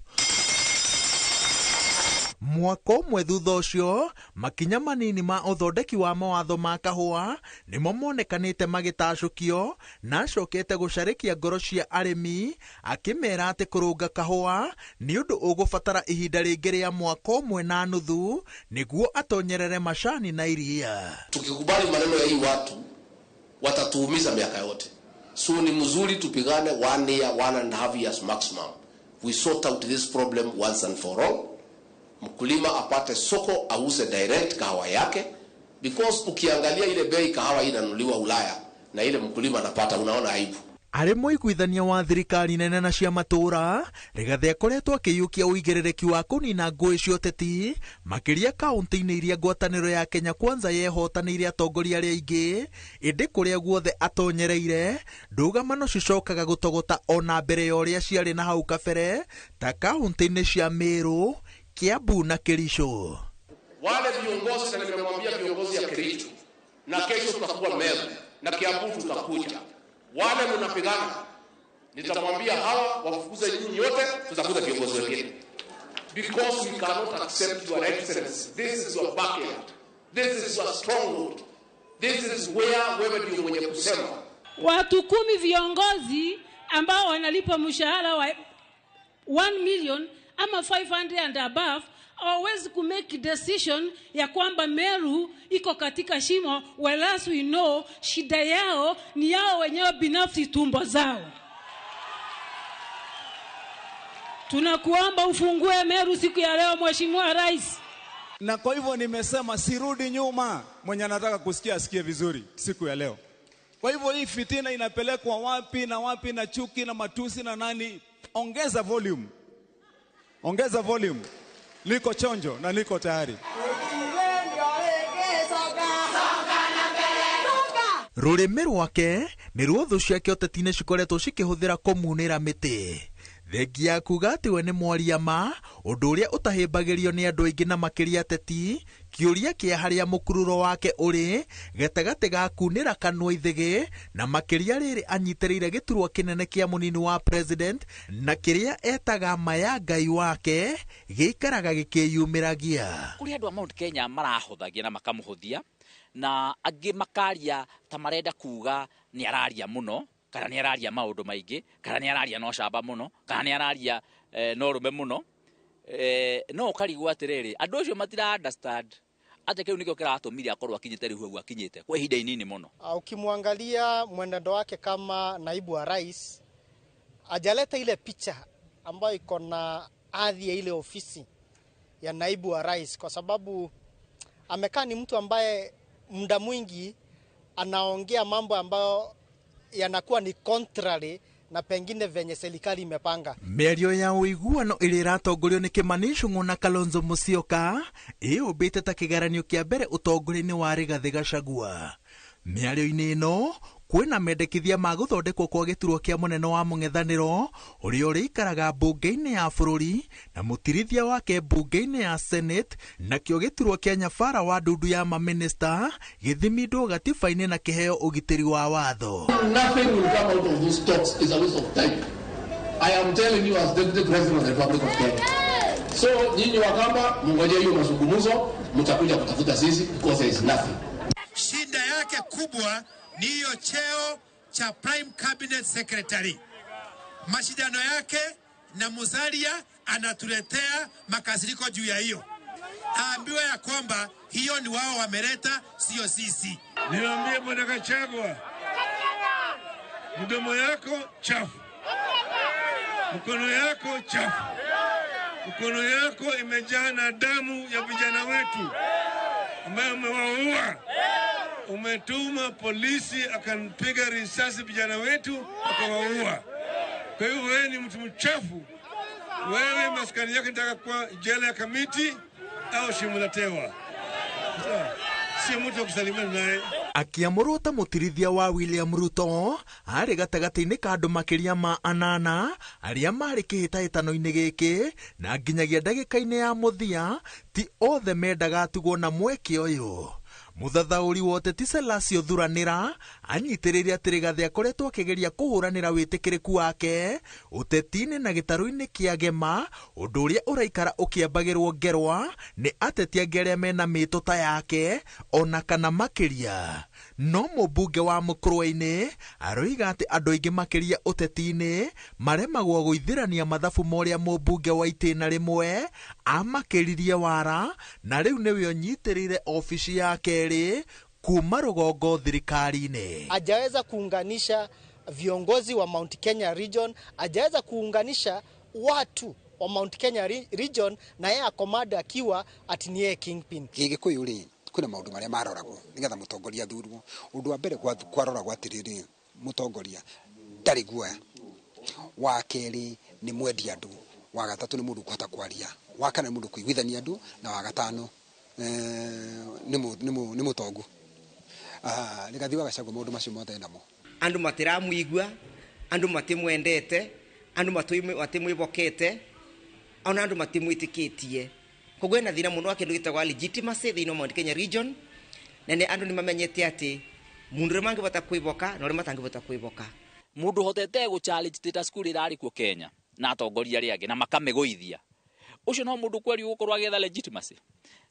Mwaka ũmwe thutha ũcio, makinya manini ma ũthondeki wa mawatho ma kahũa nĩmo monekanĩte magĩtacũkio na acokete gũcarĩkia ngoro cia arĩmi akĩmera atĩ kũrũnga kahũa nĩ ũndũ ũgũbatara ihinda rĩngĩ rĩa mwaka ũmwe na nuthu nĩguo atonyerere macani na iria. Tukikubali maneno ya hii watu watatuumiza miaka yote. So ni mzuri tupigane 1 year, 1.5 years maximum. We sort out this problem once and for all. Mkulima apate soko, auze direct kahawa yake, because ukiangalia ile bei kahawa inanunuliwa Ulaya na ile mkulima anapata, unaona aibu. Arĩ mũiguithania wa thirikari nene na cia matũũra, Rigathĩ akoretwo akĩiyũkia ũigĩrĩrĩki wa kũnina ngũĩ cia ũteti makĩria kaũntĩ-inĩ iria ngwatanĩro ya Kenya Kwanza yehotanĩire atongoria arĩa aingĩ, ĩndĩ kũrĩa guothe atonyereire ndũgamano cicokaga gũtogota ona mbere ya ũrĩa ciarĩ na hau kabere ta kaũntĩ-inĩ cia Meru, Kiambu na Kericho. Wale viongozi, na nimemwambia viongozi ya Kericho, na kesho tutakuwa Meru na Kiambu tutakuja. Wale mnapigana, nitamwambia hawa wafukuze nyinyi yote, tutakuza viongozi wengine. Because we cannot accept your excellency. This is your backyard. This is your stronghold. This is where wewe ndio mwenye kusema. Watu 10 viongozi ambao wanalipa mshahara wa 1 million ama 500 and above hawawezi ku make decision ya kwamba Meru iko katika shimo, whereas we know shida yao ni yao wenyewe binafsi, tumbo zao. Tunakuomba ufungue Meru siku ya leo, Mheshimiwa Rais. Na kwa hivyo nimesema sirudi nyuma. Mwenye anataka kusikia asikie vizuri siku ya leo. Kwa hivyo hii fitina inapelekwa wapi na wapi, na chuki na matusi na nani? Ongeza volume. Ongeza volume. Niko chonjo na niko tayari. Rũrĩmĩ rwake nĩ ruo thũ ciake ũteti-inĩ cikoretwo cikĩhũthĩra kũmunĩra mĩtĩ. Thengia ya kuga atĩ we nĩ mwaria ma, ũndũ ũrĩa ũtahĩmbagĩrio nĩ andũ aingĩ na makĩria ateti, kĩũria kĩa harĩa mũkururo wake ũrĩ gatagatĩ ga kunĩra kanua ithĩgĩ na makĩria rĩrĩ anyitĩrĩire gĩturwa kĩnene kĩa mũnini wa president na kĩrĩa etaga ma ya Ngai wake gĩikaraga gĩkĩyumĩragia. Kũrĩ andũ a Mount Kenya marahũthagia na makamũhũthia, na angĩ makaria ta marenda kuga nĩ araria mũno, kana nĩ araria maũndũ maingĩ, kana nĩ araria no camba mũno, kana nĩ araria no rũme mũno. No ũkarigwo atĩrĩrĩ, andũ acio matira understand atĩ kĩu nĩkĩo kĩratũmire akorwo akinyĩte rĩu hau akinyĩte kwa ihinda inini mũno. Ukimwangalia mwenendo wake kama naibu wa rais, hajaleta ile picha ambayo iko na hadhi ya ile ofisi ya naibu wa rais, kwa sababu amekaa ni mtu ambaye muda mwingi anaongea mambo ambayo yanakuwa ni contrary na pengine venye serikali imepanga. Mĩario ya ũiguano ĩrĩa ĩratongorio nĩ Kimani Ichung'wa na Kalonzo Musyoka ĩyũmbĩte ta kĩgeranio kĩa mbere ũtongoria-inĩ wa Rigathĩ Gachagua. Mĩario-inĩ ĩno kwĩna mendekithia ma gũthondekwo kwa gĩturwa kĩa mũnene wa mũng'ethanĩro ũrĩa ũrĩikaraga mbunge-inĩ ya bũrũri na mũtirithia wake mbunge-inĩ ya Senate, nakĩo gĩturwa kĩa nyabara wa ndundu ya mamĩnĩsta gĩthimindwo gatiba-inĩ na kĩheo ũgitĩri wa watho. Nothing will come out of those talks. Is a waste of time. I am telling you as Deputy President of the Republic of Kenya. So nyinyi Wakamba mngojee hiyo mazungumzo, mtakuja kutafuta sisi because there is nothing. Shida yake kubwa ni hiyo cheo cha Prime Cabinet Secretary. Mashindano yake na Musalia anatuletea makasiriko juu ya hiyo. Aambiwe ya kwamba hiyo ni wao wameleta, sio sisi. Niambie Bwana Gachagua, mdomo yako chafu, mkono yako chafu, mkono yako imejaa na damu ya vijana wetu ambayo umewaua. Umetuma polisi akampiga risasi vijana wetu akawaua. Kwa hiyo wewe ni mtu mchafu. Wewe maskani yako inataka kuwa jela ya Kamiti au shimo la tewa. Si mtu wa kusalimiana naye. Akiamũrwo ta mũtirithia wa William Ruto arĩ gatagatĩ-inĩ ka andũ makĩria ma anana arĩa marĩ kĩhĩtahĩtano-inĩ gĩkĩ, na nginyagia ndagĩka-inĩ ya mũthia ti othe mendaga atigwo na mweke ũyũ. Mũthathaũri wa ũteti Selasio Thuranĩra anyitĩrĩire atĩ Rigathĩ akoretwo akĩgeria kũhũranĩra wĩtĩkĩrĩku wake ũteti-inĩ na gĩtarũ-inĩ kĩa Gema, ũndũ ũrĩa ũraikara ũkĩambagĩrwo ngerwa nĩ ateti angĩ arĩa mena mĩtũ ta yake ona kana makĩria. No mũmbunge wa Mũkũrwe-inĩ aroiga atĩ andũ aingĩ makĩria ũteti-inĩ maremagwo gũithĩrania mathabu ma ũrĩa mũmbunge wa itĩna rĩmwe amakĩririe wara na rĩu nĩwe ũnyitĩrĩire obici ya kerĩ kuma rũgongo thirikari-inĩ. Hajaweza kuunganisha viongozi wa Mount Kenya region, hajaweza kuunganisha watu wa Mount Kenya region, na yeye akomada akiwa ati ni yeye kingpin. Gĩgĩkũyũ rĩ kwĩna maũndũ marĩa maroragwo nĩgetha mũtongoria athurwo. Ũndũ wa mbere kwaroragwo atĩrĩrĩ, mũtongoria ndarĩ guoya, wa kerĩ nĩ mwendi andũ, wa gatatũ nĩ mũndũ ũkũhota kwaria, wa kana nĩ mũndũ kũiguithania andũ, na wa gatano nĩ mũtongu. Rigathi wa Gachagua maũndũ macio mothe namo. Andũ matiramũigua, andũ matimwendete, andũ matimwĩhokete, ona andũ matimwĩtĩkĩtie. Koguo ena thĩna mũno wa kĩndũ gĩtagwo legitimacy thĩinĩ wa Mount Kenya region, na nĩ andũ nĩmamenyete atĩ mũndũ ũrĩa mangĩhota kwĩhoka na ũrĩa matangĩhota kwĩhoka. Mũndũ ũhotete gũ challenge status quo ĩrĩa ĩrarĩ kuo Kenya na atongoria arĩa angĩ na makamĩgũithia, ũcio no mũndũ kweri ũgũkorwo agĩetha legitimacy.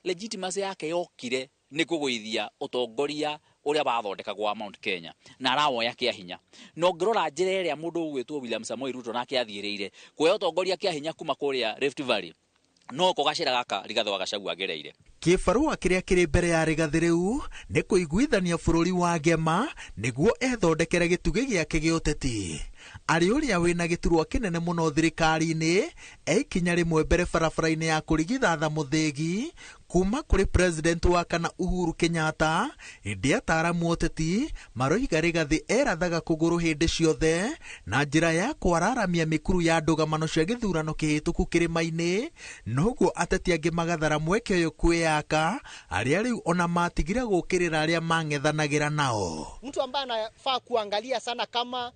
Legitimacy yake yokire nĩ kũgũithia ũtongoria ũrĩa wathondekagwo wa Mount Kenya na arawoya kĩa hinya. Na ũngĩrora njĩra ĩrĩa mũndũ ũgwĩtwo William Samoei Ruto nake athiĩrĩire kuoya ũtongoria kĩa hinya kuma kũrĩa Rift Valley, no ko gacĩra gaka Rigathĩ wa Gachagua agereire. Kĩbarũa kĩrĩa kĩrĩ mbere ya Rigathĩ rĩu nĩ kũiguithania bũrũri wa Gema nĩguo ethondekere gĩtugĩ gĩake gĩa ũteti. Arĩ ũrĩa wĩna gĩturwa kĩnene mũno thirikari-inĩ, e ikinya rĩmwe mbere barabara-inĩ ya kũrigithatha mũthĩgi kuma kũrĩ president wa kana Uhuru Kenyatta, ĩndĩ ataaramu ũteti maroiga Rigathĩ erathaga kũgũrũ hĩndĩ ciothe na njĩra ya kwararamia mĩkuru ya ndũgamano cia gĩthurano kĩhĩtũku kĩrĩma-inĩ, noguo ateti angĩ magathara mweke ũyũ kwĩyaka arĩa rĩu ona matigire gũkĩrĩra arĩa mang'ethanagĩra nao. Mtu ambaye anafaa kuangalia sana kama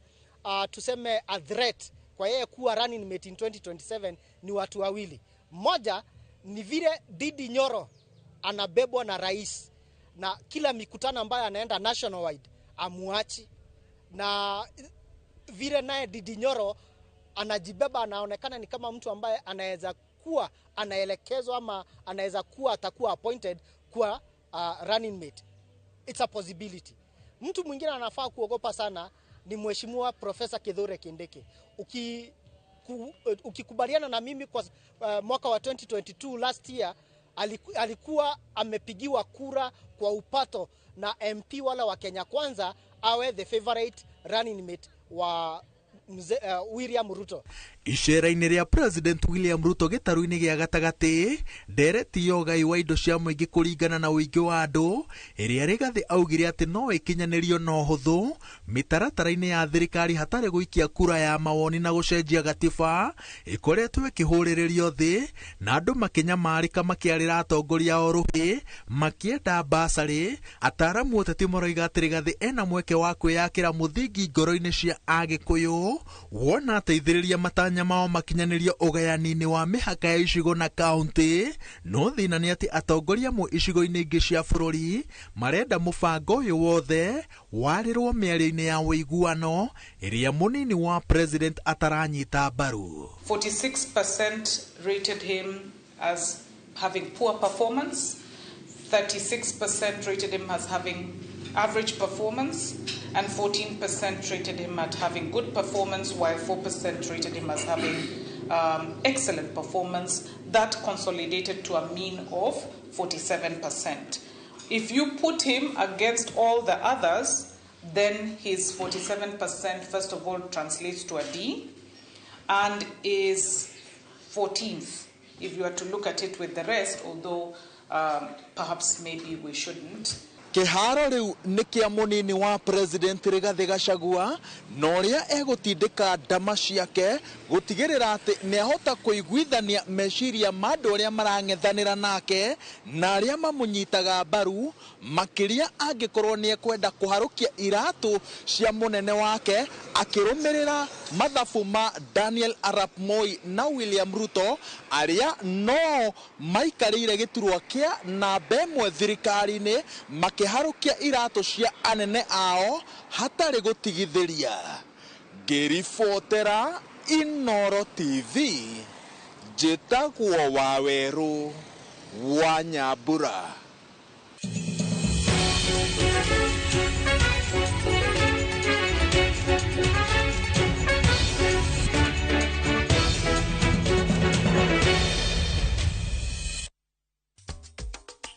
tuseme a threat kwa yeye kuwa running mate in 2027 ni watu wawili. Mmoja ni vile Didi Nyoro anabebwa na rais na kila mikutano ambayo anaenda nationwide amuachi, na vile naye Didi Nyoro anajibeba, anaonekana ni kama mtu ambaye anaweza kuwa anaelekezwa ama anaweza kuwa atakuwa appointed kuwa running mate. It's a possibility. Mtu mwingine anafaa kuogopa sana ni Mheshimiwa Profesa Kithure Kindiki. Ukikubaliana na mimi kwa mwaka wa 2022 last year alikuwa amepigiwa kura kwa upato na MP wala wa Kenya Kwanza awe the favorite running mate wa William Ruto. Icera-inĩ rĩa President William Ruto gĩtarũ-inĩ gĩa gatagatĩ, ndereti ya ũgai wa indo cia mũingĩ kũringana na ũingĩ wa andũ ĩrĩa Rigathĩ augire atĩ no ĩkinyanĩrio na ũhũthũ mĩtaratara-inĩ ya thirikari hatarĩ gũikia kura ya mawoni na gũcenjia gatiba ĩkoretwo ĩkĩhũrĩrĩrio thĩ na andũ makĩnyamarĩka makĩarĩra atongoria o rũhĩ makĩenda basarĩ. Ataaramu ũteti maroiga atĩ Rigathĩ ena mweke wa kwĩyakĩra mũthingi ngoro-inĩ cia Agĩkũyũ wona ateithĩrĩria matanya mao makinyanĩrio ũgayani-inĩ wa mĩhaka ya icigo na kaunti. No thĩna nĩ atĩ atongoria amwe icigo-inĩ ingĩ cia bũrũri marenda mũbango ũyũ wothe warĩrwo mĩario-inĩ ya ũiguano ĩrĩa mũnini wa president ataranyita mbaru. 46% rated him as having poor performance, 36% rated him as having average performance, and 14% rated him at having good performance, while 4% rated him as having excellent performance. That consolidated to a mean of 47%. If you put him against all the others, then his 47% first of all translates to a D and is 14th if you are to look at it with the rest, although perhaps maybe we shouldn't. Kĩharo rĩu nĩ kĩa mũnini wa President Rigathĩ Gachagua na ũrĩa egũtindĩka ndama ciake gũtigĩrĩra atĩ nĩahota kũiguithania meciria ma andũ arĩa marang'ethanĩra nake na arĩa mamũnyitaga mbaru, makĩria angĩkorwo nĩekwenda kũharũkia iratũ cia mũnene wake akĩrũmĩrĩra mathabu ma Daniel Arap Moi na William Ruto arĩa no maikarĩire gĩturwa kĩa namba ĩmwe thirikari-inĩ makĩharũkia iratũ cia anene ao hatarĩ gũtigithĩria. Ngĩribotera Inooro TV, njĩtagwo Wawerũ wa Nyambura.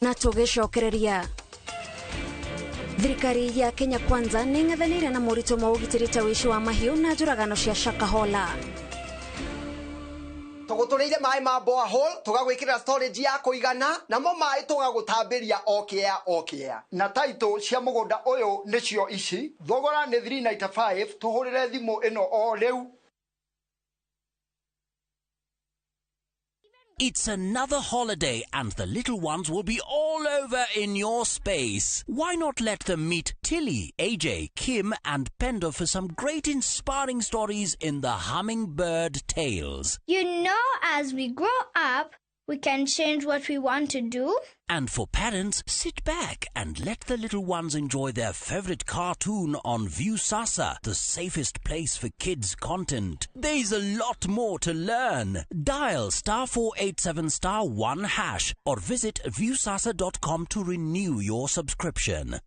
Na tũgĩcokereria, thirikari ya Kenya Kwanza nĩ ĩng'ethanĩire na moritũ ma ũgitĩri ta ũici wa mahiũ na njũragano cia Shakahola. Tũgũtũrĩire maĩ ma borehole, tũgagwĩkĩrĩra storage ya kũigana, namo maĩ tũgagũtambĩria o kĩea o kĩea. Na title cia mũgũnda ũyũ nĩcio ici, thogora nĩ 395, tũhũrĩre thimũ ĩno o rĩu. It's another holiday and the little ones will be all over in your space. Why not let them meet Tilly, AJ, Kim and Pendo for some great inspiring stories in the Hummingbird Tales. You know, as we grow up, we can change what we want to do. And for parents, sit back and let the little ones enjoy their favorite cartoon on Viusasa, the safest place for kids' content. There's a lot more to learn. Dial *487*1# or visit viusasa.com to renew your subscription.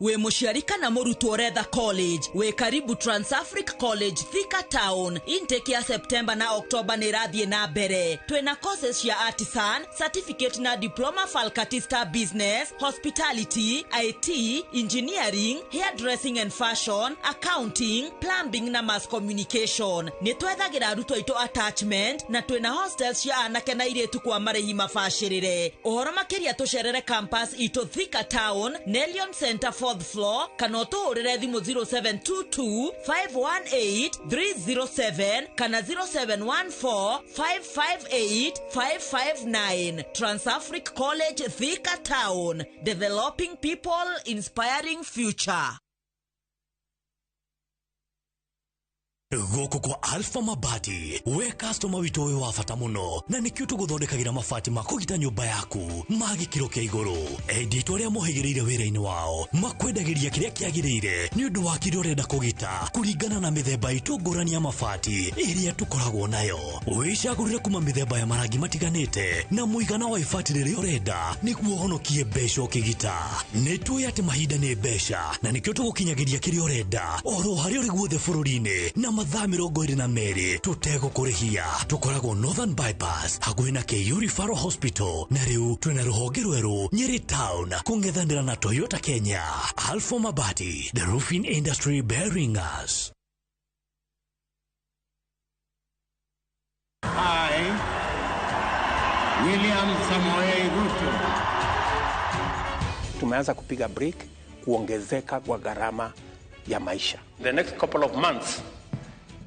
Wĩ mũciari kana mũrutwo ũretha college, wĩ karibu Transafric College Thika Town. Intake ya September na October nĩ ĩrathiĩ na mbere. Twĩna courses cia artisan, certificate na diploma, faculty business, hospitality, IT, engineering, hairdressing and fashion, accounting, plumbing na mass communication. Nĩ twethagĩra arutwo aitũ attachment na twĩna hostels cia anake na airĩtu kwa marĩhi mabacĩrĩre. Ũhoro makĩria tũcerere campus itũ Thika Town, Nelion Center 4th floor, kana ũtũhũrĩre thimũ 0722 518 307 kana 0714 558 559. Transafric College Thika Town, developing people, inspiring future. Gũkũ kwa Alpha Mabati, we customer witũ wĩ wa bata mũno, na nĩkĩo tũgũthondekagĩra mabati ma kũgita nyũmba yaku ma gĩkĩro kĩa igũrũ. Endia aitũ arĩa mohĩgĩrĩire wĩra-inĩ wao makwendagĩria kĩrĩa kĩagĩrĩire nĩ ũndũ wa kĩrĩa ũrenda kũgita kũringana na mĩthemba itũ ngũrani ya mabati ĩrĩa tũkoragwo nayo. Wĩcagũrĩre kuma mĩthemba ya marangi matiganĩte na mũigana wa ibati rĩrĩa ũrenda nĩguo ũhonokie mbeca ũkĩgita. Nĩ tũĩ atĩ mahinda nĩ mbeca na nĩkĩo tũgũkinyagĩria kĩrĩa ũrenda oro harĩa ũrĩ guothe bũrũri-inĩ na mathaa 22 tũtegũkũrĩhia. Tũkoragwo Northern Bypass hakuhĩ na KU Referral Hospital, na rĩu twĩna rũhonge rwerũ Nyeri Town kũng'ethanĩra na Toyota Kenya. Alpha Mabati, the roofing industry bearing us. I, William Samoei Ruto. Tumeanza kupiga break kuongezeka kwa gharama ya maisha. The next couple of months,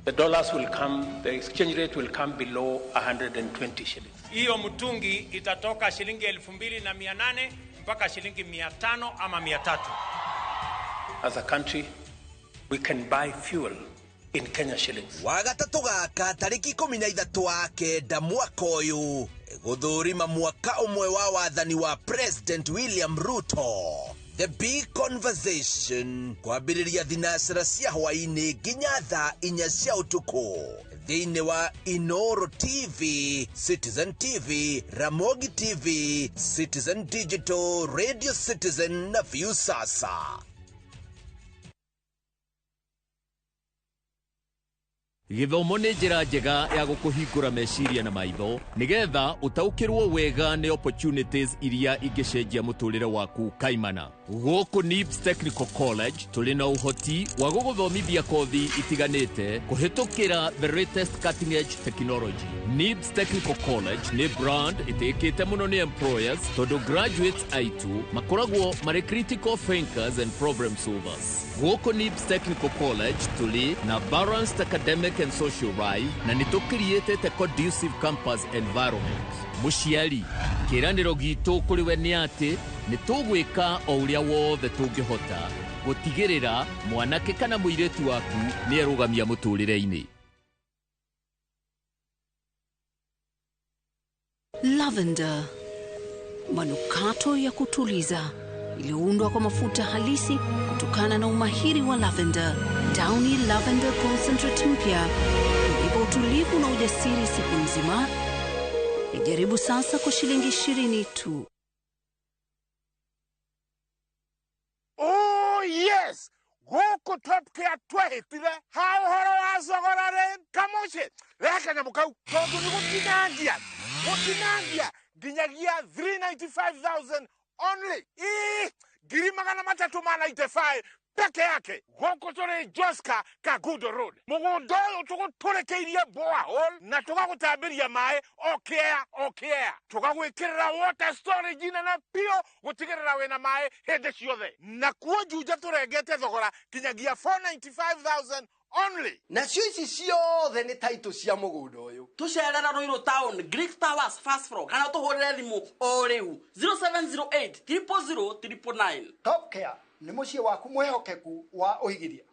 the dollars will come, the exchange rate will come below 120 shillings. Hiyo mtungi itatoka shilingi 2800 mpaka shilingi 500 ama 300. As a country, we can buy fuel in Kenya shillings. Wagatatũ gaka tarĩki 13 wa kenda mwaka ũyũ gũthũrima mwaka ũmwe wa wathani wa President William Ruto. The Big Conversation kwambĩrĩria thinacara cia hwaĩ-inĩ nginya thaa 4 cia ũtukũ thĩinĩ wa Inooro TV, Citizen TV, Ramogi TV, Citizen Digital, Radio Citizen na Viusasa. Gĩthomo nĩ njĩra njega ya gũkũhingũra meciria na maitho nĩgetha ũtaũkĩrwo wega nĩ opportunities iria ingĩcenjia mũtũrĩre waku kaimana. Gũkũ NIBS Technical College tũrĩ na ũhoti wa gũgũthomithia kothi itiganĩte kũhĩtũkĩra the latest cutting edge technology. NIBS Technical College nĩ brand ĩtĩkĩte mũno nĩ employers tondũ graduates aitũ makoragwo marĩ critical thinkers and problem solvers. Gũkũ NIBS Technical College tũrĩ na balanced academic and social life na nĩ tũkiriĩtĩte conducive campus environment. Mũciari, kĩĩranĩro gitũ kũrĩ we nĩ atĩ nĩ tũgwĩka o ũrĩa wothe tũngĩhota gũtigĩrĩra mwanake kana mũirĩtu waku nĩ erũgamia mũtũrĩre-inĩ. Lavender, manukato ya kutuliza iliyoundwa kwa mafuta halisi kutokana na umahiri wa lavender. Downy Lavender Concentrate mpya unipa utulivu na ujasiri siku nzima. Ijaribu sasa kwa shilingi 20 tu. Oh yes! Gũkũ Top Care twehĩtire ha ũhoro wa thogora rĩ kamũciĩ rehe kanyamũ kau tondũ nĩ gũtinangia nginyagia 395,000 only. Ii, 395,000 peke yake. Gũkũ tũrĩ Joska Kagudo Road. Mũgũnda ũyũ tũgũtũrĩkĩirie borehole na tũgagũtambĩria maĩ o kĩea o kĩea. Tũgagwĩkĩrĩra water storage nene biũ gũtigĩrĩra wĩna maĩ hĩndĩ ciothe. Nakuo Juja tũrengete thogora kinyagia 495,000 only. Nacio ici ciothe nĩ taitũ cia mũgũnda ũyũ. Tũcerera Ruiru Town, Greek Towers first floor, kana tũhũrĩre thimũ o rĩu 0708 000 999. Top Care nĩ mũciĩ waku mwĩhokeku wa ũigithia.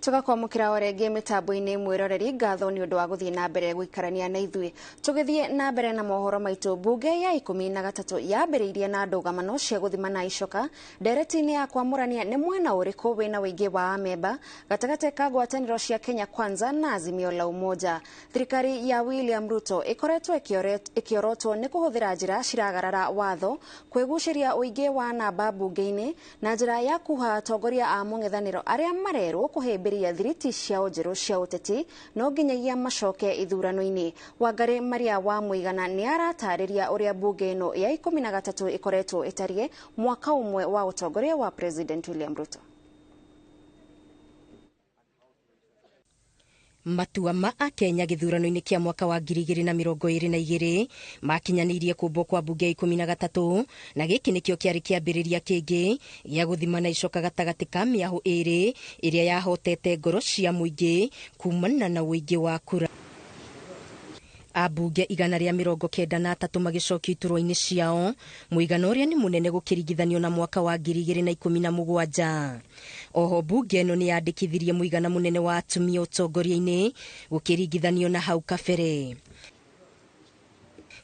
Tugakwamũkĩra o rĩngĩ mĩtambo-inĩ mwĩroreri ngatho nĩ ũndũ wa gũthiĩ na mbere gũikarania na ithuĩ. Tũgĩthiĩ na mbere na mohoro maitũ, mbunge ya 13 yambĩrĩirie na ndũgamano cia gũthimana icoka ndereti-inĩ ya kwamũrania nĩ mwena ũrĩkũ wĩna ũingĩ wa amemba gatagatĩ ka ngwatanĩro cia Kenya Kwanza na Azimio la Umoja. Thirikari ya William Ruto ĩkoretwo ĩkĩorotwo nĩ kũhũthĩra njĩra ciragarara watho kwĩgucĩria ũingĩ wa namba mbunge-inĩ na njĩra ya kuha atongoria a mũng'ethanĩro arĩa marerwo kũhĩmbĩria thiriti ciao njerũ cia ũteti no nginyagia macoke ithurano-inĩ. Wangari Maria wa Mũigana nĩ aratarĩria ũrĩa mbunge ĩno ya 13 ĩkoretwo ĩtariĩ mwaka ũmwe wa ũtongoria wa President William Ruto. Matua ma akenya gĩthurano-inĩ kĩa mwaka wa 2022 makinyanĩirie kũmbwo kwa mbunge ya 13 na gĩkĩ nĩkĩo kĩarĩ kĩambĩrĩria kĩngĩ gĩa gũthimana icoka gatagatĩ ka mĩahũ ĩrĩ ĩrĩa yahotete ngoro cia mũingĩ kumana na ũingĩ wa kura. Ambunge 193 magĩcokio iturwa-inĩ ciao, mũigana ũrĩa nĩ mũnene gũkĩringithanio na mwaka wa 2017. Oho mbunge ĩno nĩ yandĩkithirie mũigana mũnene wa atumia ũtongoria-inĩ gũkĩringithanio na hau kabere.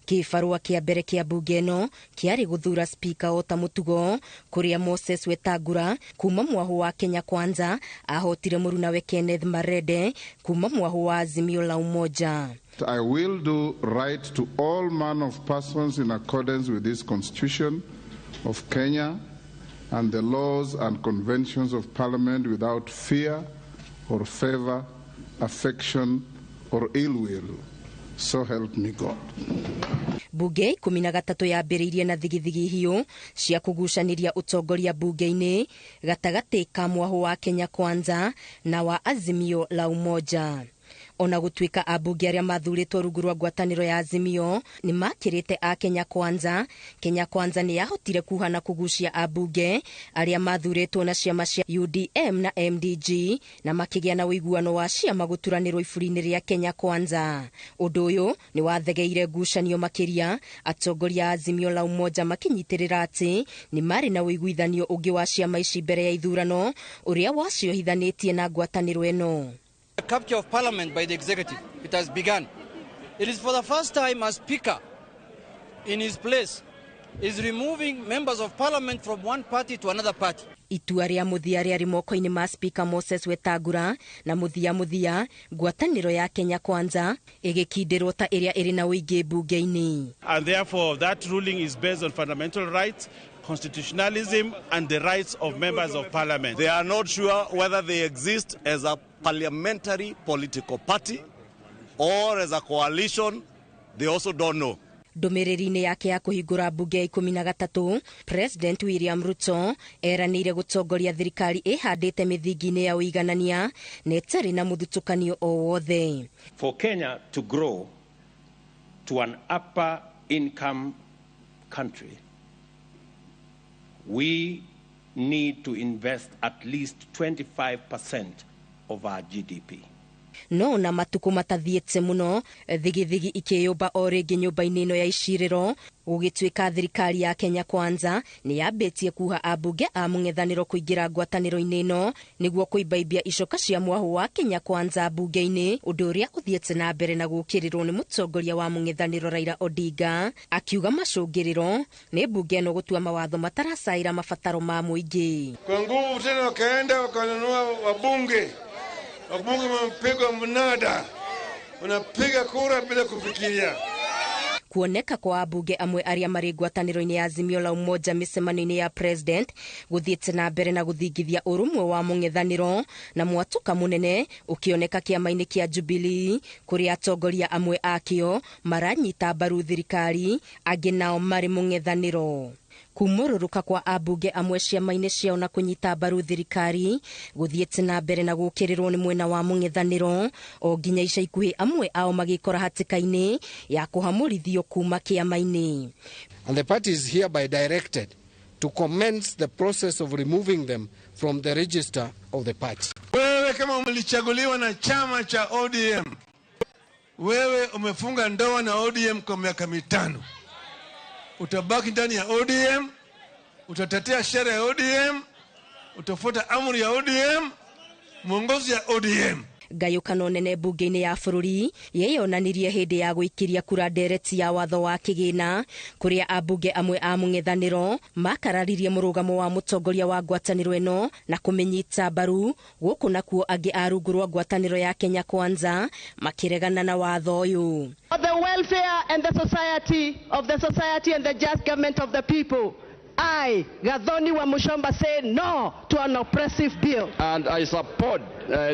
Kĩbarũa kĩa mbere kĩa mbunge ĩno kĩarĩ gũthura spika o ta mũtugo, kũrĩa Moses Wetangula kuma mwahũ wa Kenya Kwanza ahotire mũrunawe Kenneth Marende kuma mwahũ wa Azimio la Umoja. I will do right to all manner of persons in accordance with this Constitution of Kenya and the laws and conventions of Parliament without fear or favor, affection or ill will. So help me God. Bunge 13 yambĩrĩirie na thigithigi hiũ cia kũgucanĩria ũtongoria bunge-inĩ gatagatĩ ka mwahũ wa Kenya Kwanza na wa Azimio la Umoja. Ona gũtuĩka ambunge arĩa mathurĩtwo rungu rwa ngwatanĩro ya Azimio nĩ makĩrĩte a Kenya Kwanza, Kenya Kwanza nĩ yahotire kuha na kũgucia ambunge arĩa mathurĩtwo na ciama cia UDM na MDG na makĩgĩa na ũiguano wa ciama gũturanĩrwo iburi-inĩ rĩa Kenya Kwanza. Ũndũ ũyũ nĩ wathegeire ngucanio makĩria, atongoria a Azimio la Umoja makĩnyitĩrĩra atĩ nĩ marĩ na ũiguithanio ũngĩ wa ciama ici mbere ya ithurano ũrĩa waciohithanĩtie na ngwatanĩro ĩno. The capture of Parliament by the executive, it has begun. It is for the first time a speaker in his place is removing members of parliament from one party to another party. Itua rĩa mũthia rĩarĩ moko-inĩ ma Speaker Moses Wetangula, na mũthia mũthia ngwatanĩro ya Kenya Kwanza ĩgĩkindĩrwo ta ĩrĩa ĩrĩ na ũingĩ mbunge-inĩ. And therefore that ruling is based on fundamental rights, constitutionalism and the rights of members of parliament. They are not sure whether they exist as a parliamentary political party or as a coalition. They also don't know. Ndũmĩrĩri-inĩ yake ya kũhingũra mbunge ya 13, President William Ruto eranĩire gũtongoria thirikari ĩhandĩte mĩthingi-inĩ ya ũiganania na ĩtarĩ na mũthutũkanio o wothe. For Kenya to grow to an upper income country, we need to invest at least 25% of our GDP. No na matukũ matathiĩte mũno, thigithigi ikĩyũmba o rĩngĩ nyũmba-inĩ ĩno ya icirĩro, gũgĩtuĩka thirikari ya Kenya Kwanza nĩ yambĩtie kuha ambunge a mũng'ethanĩro kũingĩra ngwatanĩro-inĩ ĩno nĩguo kũimbaimbia icoka cia mwahũ wa Kenya Kwanza mbunge-inĩ, ũndũ ũrĩa ũthiĩte na mbere na gũkĩrĩrwo nĩ mũtongoria wa mũng'ethanĩro Raila Odinga, akiuga macũngĩrĩro nĩ mbunge ĩno gũtua mawatho mataracaĩra mabataro ma mũingĩ. Kwa nguvu tena wakaenda wakanunua wabunge. Wabunge wamepigwa mnada, wanapiga kura bila kufikiria. Kuoneka kwa ambunge amwe arĩa marĩ ngwatanĩro-inĩ ya Azimio la Umoja mĩcemanio-inĩ ya president gũthiĩte na mbere na gũthingithia ũrũmwe wa mũng'ethanĩro, na mwatũka mũnene ũkĩoneka kĩama-inĩ kĩa Jubilee kũrĩa atongoria amwe akĩo maranyita mbaru thirikari, angĩ nao marĩ mũng'ethanĩro. Kumũrũrũka kwa ambunge amwe ciama-inĩ ciao na kũnyita mbaru thirikari gũthiĩte na mbere na gũkĩrĩrwo nĩ mwena wa mũng'ethanĩro, o nginya ica ikuhĩ amwe ao magĩkora hatĩka-inĩ ya kũhamũrithio kuma kĩama-inĩ. And the party is hereby directed to commence the process of removing them from the register of the party. Wewe kama umelichaguliwa na chama cha ODM, wewe umefunga ndoa na ODM kwa miaka 5. Utabaki ndani ya ODM, utatetea sheria ya ODM, utafuata amri ya ODM, mwongozo ya ODM. Ngayũkano nene mbunge-inĩ ya bũrũri yeyonanirie hĩndĩ ya gũikĩria kura ndereti ya watho wa kĩgĩna, kũrĩa ambunge amwe a mũng'ethanĩro makararirie mũrũgamo wa mũtongoria wa ngwatanĩro ĩno na kũmĩnyita mbaru, gũkũ nakuo angĩ a rungu rwa ngwatanĩro ya Kenya Kwanza makĩregana na watho ũyũ. For the welfare and the society of the society and the just government of the people, I, Gathoni Wamuchomba, say no to an oppressive bill. And I support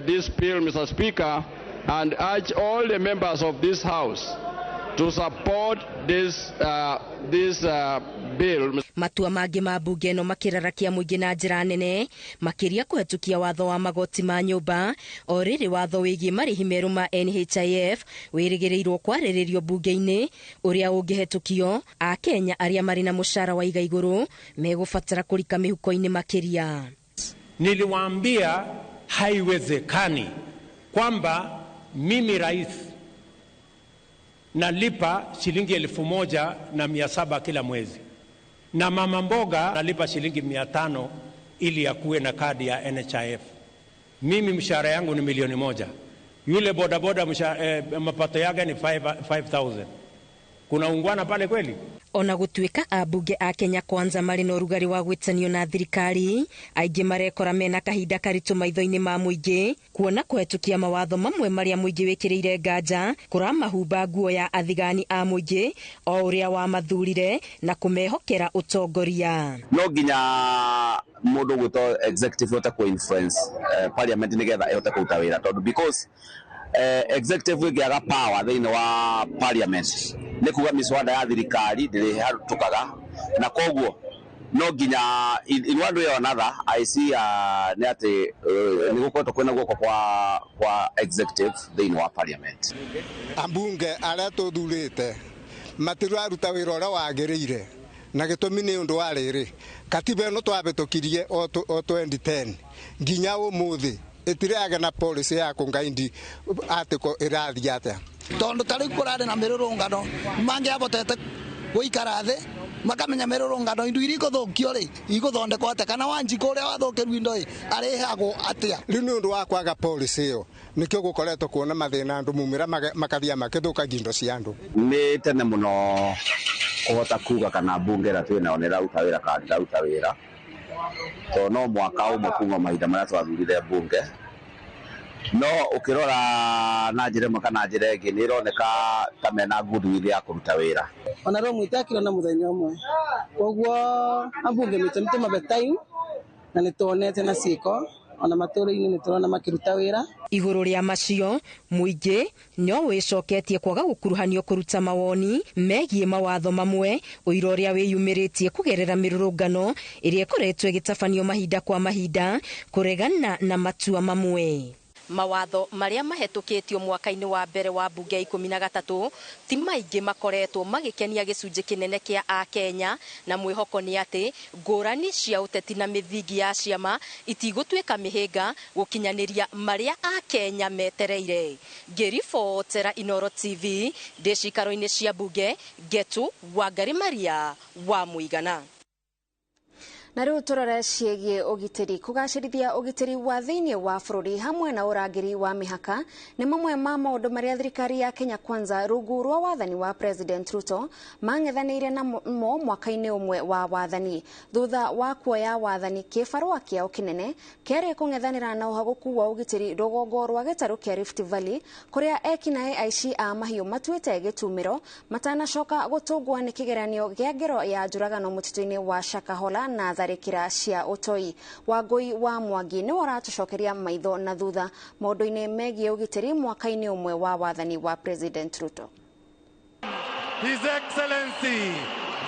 this bill, Mr. Speaker, and urge all the members of this House to support this bill. Matua mangĩ ma mbunge ĩno makĩrarakia mũingĩ na njĩra nene, makĩria kũhetũkia watho wa magoti ma nyũmba, o rĩrĩ watho wĩgiĩ marĩhi merũ ma NHIF wĩrĩgĩrĩirwo kwarĩrĩrio mbunge-inĩ, ũrĩa ũngĩhetũkio Akenya arĩa marĩ na mũcara wa iga igũrũ megũbatara kũrika mĩhuko-inĩ makĩria. Niliwaambia haiwezekani kwamba mimi rais nalipa shilingi 1,700 kila mwezi, na mama mboga nalipa shilingi 500 ili akuwe na kadi ya NHIF. Mimi mshahara yangu ni 1,000,000. Yule bodaboda mapato yake ni 5,000. Kuna ungwana pale kweli? Ona gũtuĩka ambunge a Kenya Kwanza marĩ na ũrugarĩ wa gwĩtanio na thirikari, aingĩ marekora mena kahinda karitũ maitho-inĩ ma mũingĩ, kuona kũhetũkia mawatho mamwe marĩa mũingĩ wĩkĩrĩire nganja kũramahumba nguo ya athigani a mũingĩ o ũrĩa wamathurire na kũmehokera ũtongoria. No nginya mũndũ gwĩtwo executive hote kũ influence parliament nĩgetha ĩhote kũruta wĩra, tondũ because executive ĩngĩaga power thĩinĩ wa parliament nĩ kuga mĩswada ya thirikari ndĩrĩhetũkaga, na koguo no nginya in one way or another I see nĩ atĩ nĩ gũkoretwo kwĩna guoko kwa executive thĩinĩ wa parliament. Ambunge arĩa tũthurĩte matiraruta wĩra ũrĩa wagĩrĩire, na gĩtũmi nĩ ũndũ wa rĩrĩ, katiba ĩno twahĩtũkirie o 2010 nginya ũmũthĩ ĩtiragĩa na policy ya kũngaindi article ĩrathiĩ atĩa, tondu ta riu kurari na mirurungano mangiavotete guikara thi makamenya mirurungano indo iria iguthukio ri iguthondekwo atia, kana Wanjikũ uria wathukirwo indo ri arihagwo atia. Riu ni undu wa kwaga policy iyo nikio gukoretwo kuona mathina andu mumira makathia makithukagia indo cia andu. Ni tene muno Kũhota kuga kana mbunge ĩrĩa twĩ nayo nĩ ĩraruta wĩra kana ndĩraruta wĩra, tondũ no mwaka ũmwe kuma mahinda marĩa twathurire mbunge. No ũkĩrora na njĩra ĩmwe kana njĩra ĩngĩ, nĩ ĩroneka ta mena goodwill ya kũruta wĩra. Ona rĩu mwitakire na mũthenya ũmwe, koguo ambunge mitũ nĩ tũmabe time na nĩ tuonete na ciĩko ona matũũra-inĩ nĩ tũrona makĩruta wĩra. Igũrũ rĩa macio, mũingĩ no wĩcoketie kwaga gũkuruhanio kũruta mawoni megiĩ mawatho mamwe, ũira ũrĩa wĩyumĩrĩtie kũgerera mĩrũrũngano ĩrĩa ĩkoretwo ĩgĩtabanio mahinda kwa mahinda kũregana na matua mamwe. Mawatho marĩa mahetũkĩtio mwaka-inĩ wa mbere wa mbunge ya 13 ti maingĩ makoretwo magĩkenia gĩcunjĩ kĩnene kĩa Akenya, na mwĩhoko nĩ atĩ ngũrani cia ũteti na mĩthingi ya ciama itigũtuĩka mĩhĩnga gũkinyanĩria marĩa Akenya metereire. Ngĩribotera Inooro TV ndĩ cikaro-inĩ cia mbunge, Ngetu Wangari Maria wa Mũigana. Na rĩu tũrore ciĩgiĩ ũgitĩri. Kũgacĩrithia ũgitĩri wa thĩinĩ wa bũrũri hamwe na ũrangĩri wa mĩhaka nĩ mamwe ma maũndũ marĩa thirikari ya Kenya Kwanza rungu rwa wathani wa President Ruto mang'ethanĩire namo mwaka-inĩ ũmwe wa wathani. Thutha wa kuoya wathani, kĩbarũa kĩao kĩnene kĩarĩ kũng'ethanĩra na ũhagũku wa ũgitĩri rũgongo rwa gĩtarũ kĩa Rift Valley, kũrĩa ekinaĩ aici a mahiũ matuĩte gĩtumĩro matanacoka gũtũngwo nĩ kĩgeranio kĩa ngero ya njũragano mũtitũ-inĩ wa Shakahola na tharĩkĩra cia ũtoi. Wangũi wa Mwangi nĩwe ũratũcokeria maitho na thutha maũndũ-inĩ megiĩ ũgitĩri mwaka-inĩ ũmwe wa wathani wa President Ruto. His Excellency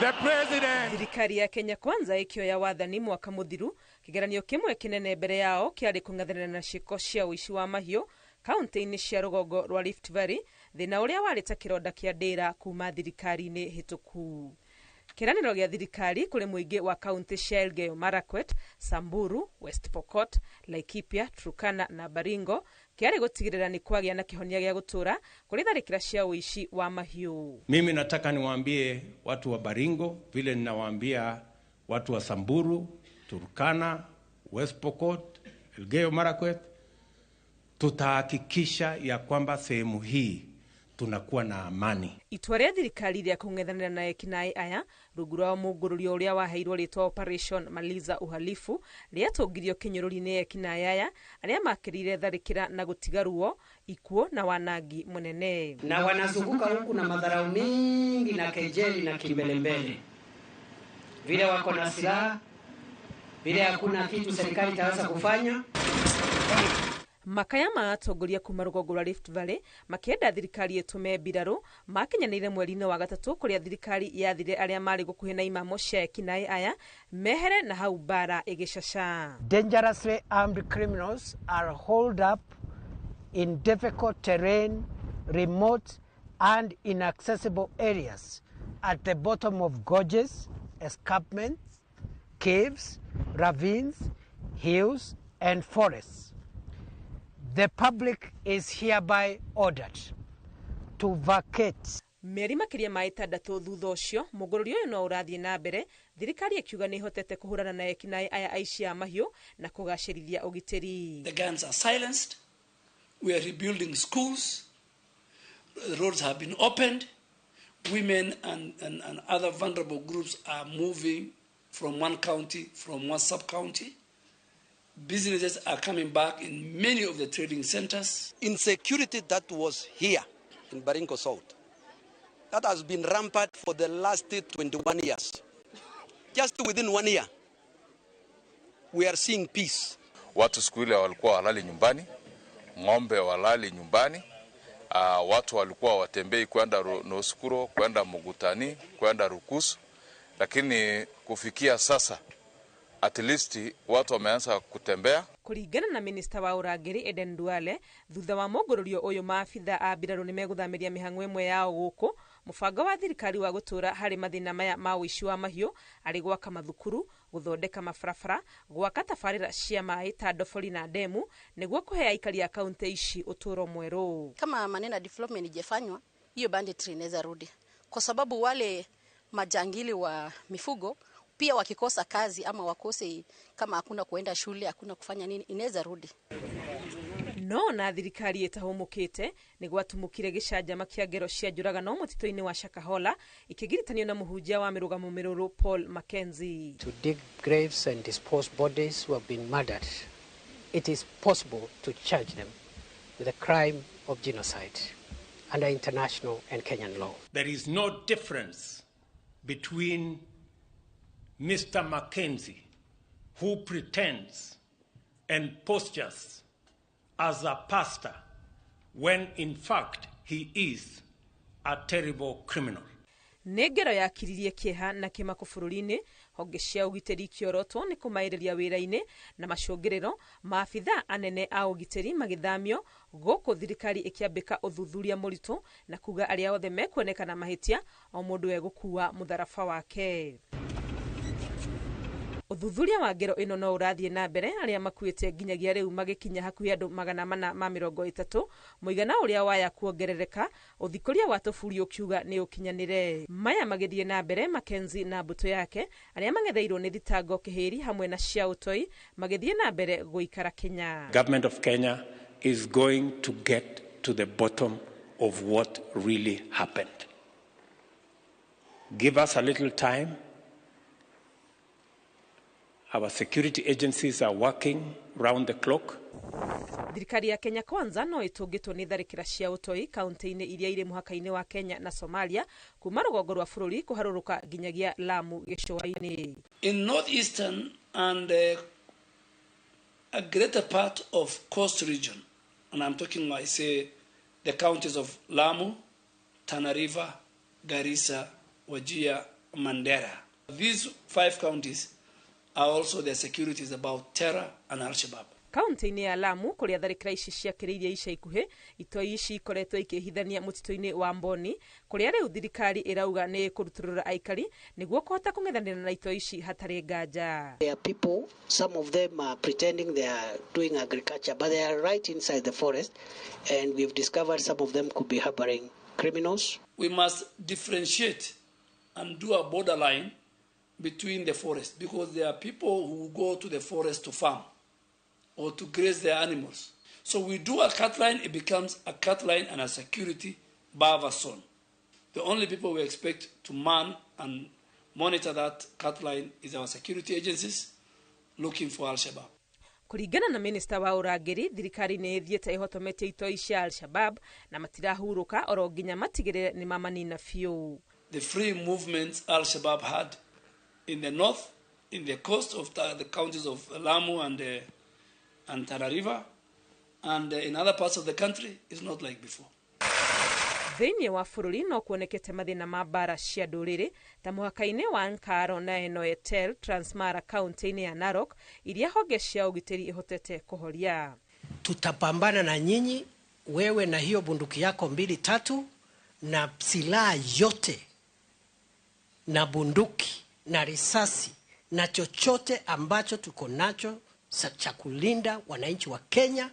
the President. Thirikari ya Kenya Kwanza ĩkĩoya wathani mwaka mũthiru, kĩgeranio kĩmwe kĩnene mbere yao kĩarĩ kũng'ethanĩra na ciĩko cia ũici wa mahiũ kaunti-inĩ cia rũgongo rwa Rift Valley, thĩna ũrĩa warĩ ta kĩronda kĩa ndĩra kuma thirikari-inĩ hĩtũku. Kĩranĩro gĩa thirikari kũrĩ mũingĩ wa kaunti cia Elgeyo Marakwet, Samburu, West Pokot, Laikipia, Turkana na Baringo kĩarĩ gũtigĩrĩra nĩ kwagĩa na kĩhonia gĩa gũtũũra kũrĩ tharĩkĩra cia ũici wa mahiũ. Mimi nataka niwaambie watu wa Baringo vile ninawaambia watu wa Samburu, Turkana, West Pokot, Elgeyo Marakwet, tutahakikisha ya kwamba sehemu hii tunakuwa na amani. Itua rĩa thirikari rĩa kũng'ethanĩra na ekinaĩ aya rungu rwa mũngũrũrio ũrĩa waheirwo rĩtwa Operation Maliza Uhalifu rĩatũngirio kĩnyũrũri-inĩ ekinaĩ aya arĩa makĩrire tharĩkĩra na gũtiga ruo, ikuũ na wanangi mũnene. Na wanazunguka huku na madharau mingi na kejeli na kimbelembele, vile wako na silaha, vile hakuna kitu serikali itaweza kufanya. Makaya ma atongoria kuma rũgongo rwa Rift Valley makĩenda thirikari ĩtũme mbirarũ makinyanĩire mweri-inĩ wa gatatũ, kũrĩa thirikari yathire arĩa marĩ gũkuhĩ na imamo cia ekinaĩ aya mehere na hau mbara ĩgĩcaca. Dangerously armed criminals are holed up in difficult terrain, remote and inaccessible areas at the bottom of gorges, escarpments, caves, ravines, hills and forests. The public is hereby ordered to vacate. Mĩeri makĩria ma 6 thutha ũcio, mũgũrũri ũyũ no ũrathiĩ na mbere, thirikari ĩkiuga nĩ ĩhotete kũhũrana na ekinaĩ aya aici a mahiũ na kũgacĩrithia ũgitĩri. The guns are silenced. We are rebuilding schools. The roads have been opened. Women and other vulnerable groups are moving from one county, from one sub-county. Businesses are coming back in many of the trading centers. Insecurity that was here in Baringo South, that has been rampant for the last 21 years. Just within 1 year, we are seeing peace. Watu siku ile walikuwa walali nyumbani, ng'ombe walali nyumbani, watu walikuwa watembei kwenda Noskuro, kwenda Mugutani, kwenda Rukusu, lakini kufikia sasa at least watu wameanza kutembea. Kũringana na minista wa ũrangĩri Eden Duale, thutha wa mũngũrũrio ũyũ maabitha a mbirarũ nĩmegũthamĩria mĩhang'o ĩmwe yao gũkũ. Mũbango wa thirikari wa gũtũũra harĩ mathĩna maya ma ũici wa mahiũ arĩ gwaka mathukuru, gũthondeka mabarabara, gwaka tabarĩra cia maĩ ta ndobori na ndemu nĩguo kũhe aikari a kaunti ici ũtũũro mwerũ. Kama maneno ya development ijefanywa, hiyo banditry inaweza rudi, kwa sababu wale majangili wa mifugo pia wakikosa kazi ama wakose, kama hakuna kuenda shule, hakuna kufanya nini, inaweza rudi. No na thirikari ĩtahũmũkĩte nĩ gwatumũkire gĩcanjama kĩa ngero cia njũragano mũtitũ-inĩ wa Shakahola ikĩgirithanio na mũhunjia wa mĩrũgamo mĩrũrũ Paul Mackenzie. To dig graves and dispose bodies who have been murdered, it is possible to charge them with the crime of genocide under international and Kenyan law. There is no difference between Mr. Mackenzie, who pretends and postures as a pastor when in fact he is a terrible criminal. Nĩ ngero yakiririe kĩeha na kĩmako bũrũri-inĩ, honge cia ũgitĩri ikĩorotwo nĩ kũmaĩrĩria wĩra-inĩ na macũngĩrĩro maabitha anene a ũgitĩri magĩthamio gũkũ thirikari ĩkĩambĩka ũthuthuria mũritũ na kuga arĩa othe mekuonekana mahĩtia o mũndũ egũkua mũtharaba wake. Ũthuthuria wa ngero ĩno no ũrathiĩ na mbere, arĩa makuĩte nginyagia rĩu magĩkinya hakuhĩ andũ 430, mũigana ũrĩa waya kuongerereka, ũthikũria wa tũburi ũkiuga nĩ ũkinyanĩre. Maya magĩthiĩ na mbere, Mackenzie na mbũtũ yake arĩa mang'etheirwo nĩ thitango kĩhĩri hamwe na cia ũtoi magĩthiĩ na mbere gũikara Kenya. Government of Kenya is going to get to the bottom of what really happened. Give us a little time. Our security agencies are working round the clock. Thirikari ya Kenya Kwanza no ĩtũngĩtwo nĩ tharĩkĩra cia ũtoi kaunti-inĩ iria irĩ mũhaka-inĩ wa Kenya na Somalia kuma rũgongo rwa bũrũri kũharũrũka nginyagia Lamu gĩcũa-inĩ. In northeastern and a greater part of coast region, and I'm talking, I say, the counties of Lamu, Tana River, Garissa, Wajir, Mandera. These 5 counties are also their securities about terror and Al-Shabaab. Kaunti-inĩ ya Lamu kũrĩa tharĩkĩra ici ciakĩrĩirie ica ikuhĩ, itoi ici ikoretwo ikĩhithania mũtitũ-inĩ wa Mboni kũrĩa rĩu thirikari ĩrauga nĩ ĩkũrutũrũra aikari nĩguo kũhota kũng'ethanĩra na itoi ici hatarĩ nganja. There are people, some of them are pretending they are doing agriculture, but they are right inside the forest, and we've discovered some of them could be harboring criminals. We must differentiate and do a borderline between the forest, because there are people who go to the forest to farm or to graze their animals. So we do a cut line, it becomes a cut line and a security buffer zone. The only people we expect to man and monitor that cut line is our security agencies looking for Al-Shabaab. Kũringana na minista wa ũrangĩri, thirikari nĩ ĩthiĩte ĩhotometie itoi cia Al-Shabaab na matirahurũka oro nginya matigĩrĩre nĩ mamanina biũ. The free movements Al-Shabaab had in the north, in the coast of the counties of Lamu and Tana River, and in other parts of the country, is not like before. Thĩinĩ wa bũrũri no kuonekete mathĩna ma mbara cia ndũrĩrĩ ta mũhaka-inĩ wa Nkaro na Enoetel Transmara kaunti-inĩ ya Narok iria honge cia ũgitĩri ihotete kũhoria. Tutapambana na nyinyi, wewe na hiyo bunduki yako 2 3 na silaha yote na bunduki na risasi na chochote ambacho tuko nacho cha kulinda wananchi wa Kenya.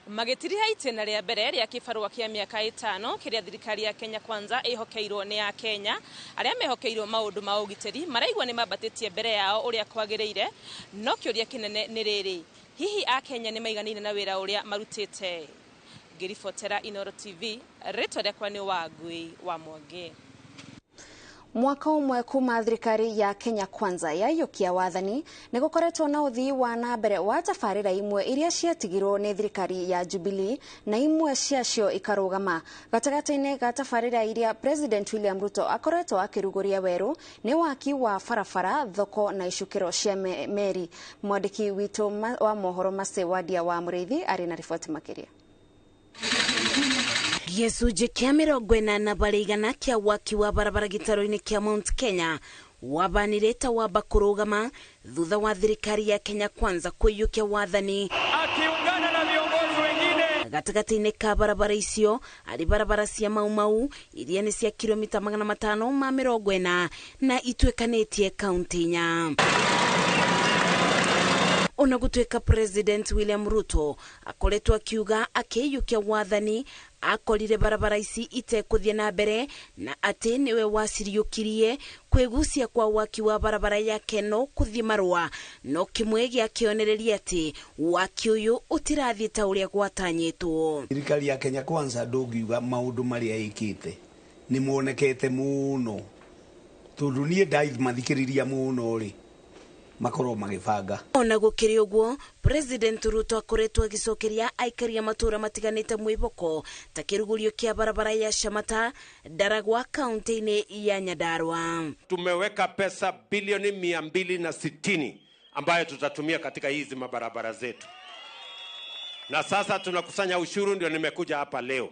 Magĩtiriha itĩna rĩa mbere rĩa kĩbarũa kĩa mĩaka 5 kĩrĩa thirikari ya Kenya Kwanza ĩhokeirwo nĩ ya Kenya arĩa mehokeirwo maũndũ ma ũgitĩri maraigua nĩ mambatĩtie mbere yao ũrĩa kwagĩrĩire, no kĩũria kĩnene nĩ rĩrĩ, hihi a Kenya nĩ maiganĩire na wĩra ũrĩa marutĩte? Ngĩribotera Inooro TV, rĩtwa rĩakwa nĩ Wangui wa Mwangi. Mwaka ũmwe kuma thirikari ya Kenya Kwanza yaiyũkia wathani nĩ gũkoretwo na ũthii wa na mbere wa tabarĩra imwe iria ciatigirwo nĩ thirikari ya Jubilee na imwe ciacio ikarũgama. Gatagatĩ-inĩ ga tabarĩra iria President William Ruto akoretwo akĩrugũria werũ nĩ waki wa barabara, thoko na icukĩro cia meri. Mwandĩki witũ wa mohoro Mase Wadia wa Mũrĩithi arĩ na riboti makĩria. Gĩcunjĩ kĩa 80% kĩa waki wa barabara gĩtarũ-inĩ kĩa Mount Kenya wabanire ta wamba kũrũgama thutha wa thirikari ya Kenya Kwanza kũiyũkia wathani akiungana na viongozi wengine. Gatagatĩ-inĩ ka barabara icio arĩ barabara cia Mau Mau iria nĩ cia kilomita 540 na ituĩkanĩtie kaunti 4. Ona gũtuĩka President William Ruto akoretwo akiuga akĩiyũkia wathani Akorire barabara ici itekũthiĩ na mbere na atĩ nĩwe waciriũkirie kwĩgucia kwa waki wa barabara ya Keno kũthiĩ Marũa, no kĩmwe gĩa kĩonereria atĩ waki ũyũ ũtirathiĩ ta ũrĩa gwatanyĩtwo. Thirikari ya Kenya Kwanza ndũngiuga maũndũ marĩa ĩkĩte nĩ monekete mũno, tondũ niĩ ndaimathikĩrĩria mũno rĩ makorwo magĩbanga. Ona gũkĩrĩ ũguo, President Ruto akoretwo agĩcokeria aikari a matũũra matiganĩte mwĩboko ta kĩrugũrio kĩa barabara ya Shamata Ndaragwa kaunti-inĩ ya Nyandarua. Tumeweka pesa bilioni 260 ambayo tutatumia katika hizi mabarabara zetu, na sasa tunakusanya ushuru, ndio nimekuja hapa leo.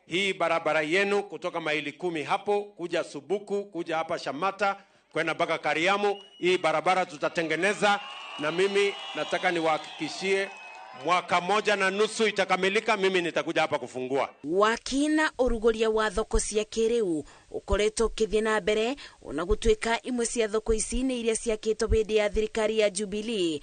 Hii barabara yenu kutoka maili 10 hapo kuja Subuku kuja hapa Shamata kwenda mpaka Kariamu, hii barabara tutatengeneza, na mimi nataka niwahakikishie mwaka 1.5 itakamilika, mimi nitakuja hapa kufungua. Wakina uruguria wa thoko cia kĩrĩu ũkoretwo ũkĩthiĩ na mbere ona gũtuĩka imwe cia thoko ici nĩ iria ciakĩtwo hĩndĩ ya thirikari ya Jubilee.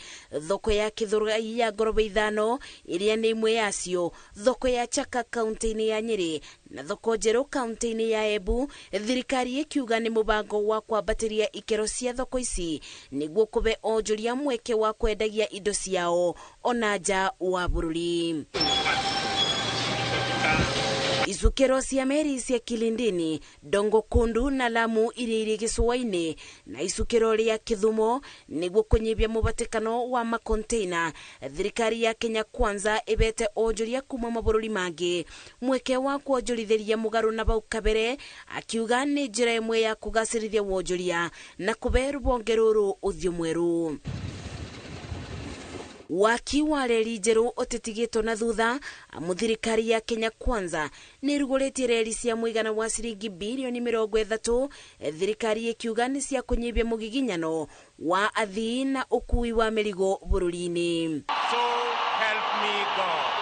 Thoko ya Githurai ya ngoroba 5 iria nĩ imwe yacio, thoko ya Chaka kaunti-inĩ ya Nyĩrĩ na thoko njerũ kaunti-inĩ ya Embu, thirikari ĩkiuga nĩ mũbango wa kwambatĩria ikĩro cia thoko ici nĩguo kũbe onjoria mweke wa kwendagia indo ciao ona nja wa bũrũri. Icukĩro cia meri cia Kilindini, Dongo Kundu na Lamu iria irĩ gĩcũa-inĩ na icukĩro rĩa Kĩthumo nĩguo kũnyihia mũbatĩkano wa makonteina. Thirikari ya Kenya Kwanza ĩbete onjoria kuma mabũrũri mangĩ mweke wa kuonjorithĩria mũgarũ na bau kabere, akiuga nĩ njĩra ĩmwe ya kũgacĩrithia wonjoria na kũbe rũhonge rũrũ ũthiũ mwerũ. Waki wa reri njerũ ũtĩtigĩtwo na thutha, amu thirikari ya Kenya Kwanza nĩ ĩrugũrĩtie reri cia mũigana wa ciringi bilioni 30, thirikari ĩkiuga nĩ cia kũnyihia mũgiginyano wa athii na ũkui wa mĩrigo bũrũri-inĩ. So help me God.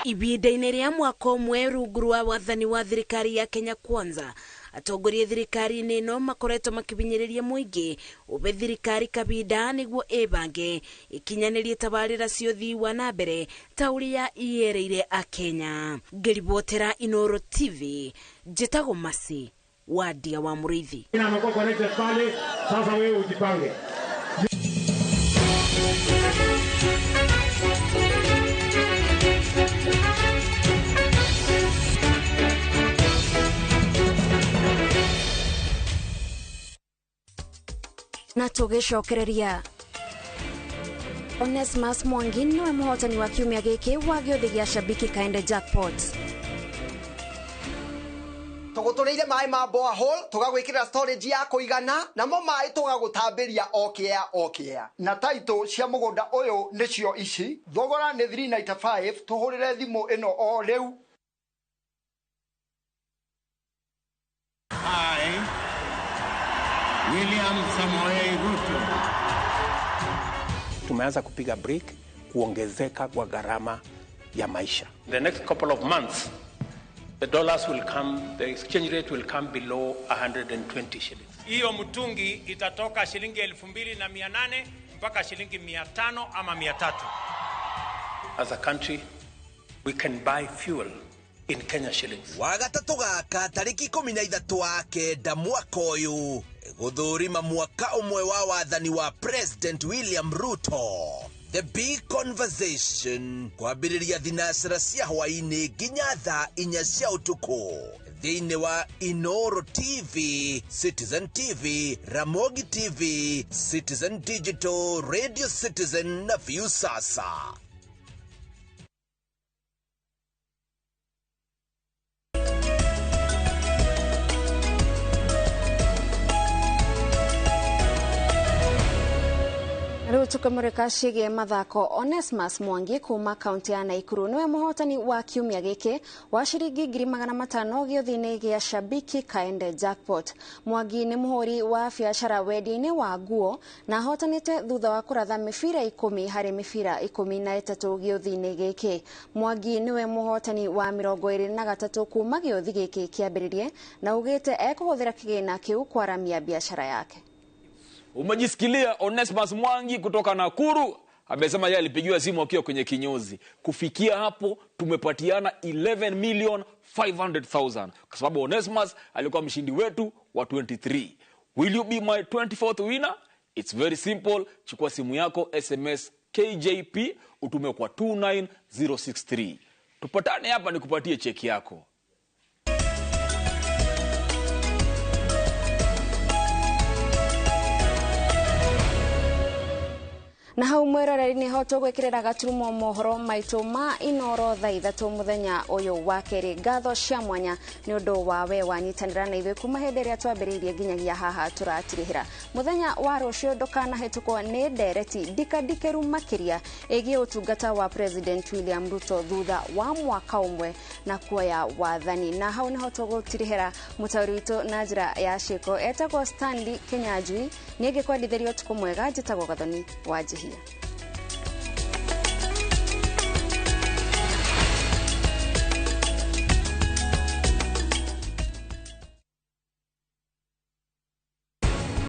Ibinda-inĩ rĩa mwaka ũmwe rungu rwa wathani wa thirikari ya Kenya Kwanza, atongoria thirikari-inĩ ĩno makoretwo makĩhinyĩrĩria mũingĩ ũbe thirikari kabinda nĩguo ĩbange ĩkinyanĩrie tabarĩra cia ũthii wa na mbere ta ũrĩa ĩereire Akenya. Ngĩribotera Inoro TV, njĩtagwo Masi wa Ndia wa Mũrĩithi. Sasa wewe ujipange. Na tũgĩcokereria, Onesmus Mwangi nĩwe mũhotani wa kiumia gĩkĩ wa gĩũthĩ gĩa Shabiki Kaende Jackpot. Tũgũtũrĩire maĩ ma borehole, tũgagwĩkĩrĩra storage ya kũigana, namo maĩ tũgagũtambĩria o kĩea o kĩea. Na taitũ cia mũgũnda ũyũ nĩcio ici, thogora nĩ 395, tũhũrĩre thimũ ĩno o rĩu. I, William Samoei Ruto. Tumeanza kupiga break kuongezeka kwa gharama ya maisha. The next couple of months, the dollars will come, the exchange rate will come below 120 shillings. Hiyo mtungi itatoka shilingi 2800 mpaka shilingi 500 ama 300. As a country, we can buy fuel in Kenya shillings. Wagatatũ gaka tarĩki 13 wa kenda mwaka ũyũ gũthũrima mwaka ũmwe wa wathani wa President William Ruto. The Big Conversation kwambĩrĩria thinacara cia hwaĩ-inĩ nginya thaa 4 cia ũtukũ thĩinĩ wa Inoro TV, Citizen TV, Ramogi TV, Citizen Digital, Radio Citizen na Viusasa. Rĩu tũkĩmũrĩka ciĩgiĩ mathako, Onesmus Mwangi kuma kaunti ya Naikuru nĩwe mũhotani wa kiumia gĩkĩ wa ciringi 500,000 gĩũthĩ-inĩ gĩa Shabiki Kaende Jackpot. Mwangi nĩ mũhũri wa biacara wendia-inĩ wa nguo na ahotanĩte thutha wa kũratha mĩbira 10 harĩ mĩbira 13 gĩũthĩ-inĩ gĩkĩ. Mwangi nĩwe mũhotani wa 23 kuma gĩũthĩ gĩkĩ kĩambĩrĩrie na ugĩte ekũhũthĩra kĩgĩna kĩu kwaramia biacara yake. Umejisikilia Onesmus Mwangi kutoka Nakuru Amesema yeye alipigiwa simu akiwa kwenye kinyozi. Kufikia hapo tumepatiana 11,500,000 kwa sababu Onesmus alikuwa mshindi wetu wa 23. Will you be my 24th winner? It's very simple. Chukua simu yako, SMS KJP utume kwa 29063. Tupatane hapa nikupatie cheki yako. Na hau mwiroreri niho tugwikirira gaturumo mohoro maitu ma Inoro thaa 3 muthenya uyu wa keri. Ngatho cia mwanya ni undu wa we wanyitanira na ithuĩ kuma hĩndĩ ĩrĩa twambĩrĩirie nginyagia haha tũratirihĩra. Muthenya wa rũciũ ndũkanahĩtũkwo nĩ ndereti ndikandikĩru makĩria ĩgiĩ ũtungata wa President William Ruto thutha wa mwaka ũmwe na kuoya wathani. Na hau niho tũgũtirihĩra mũtaũri witũ na njĩra ya ciĩko etagwo Stanley Kinyanjui. Niĩ ngĩkwendithĩria ũtukũ mwega, njĩtagwo Gathoni wa Njihia.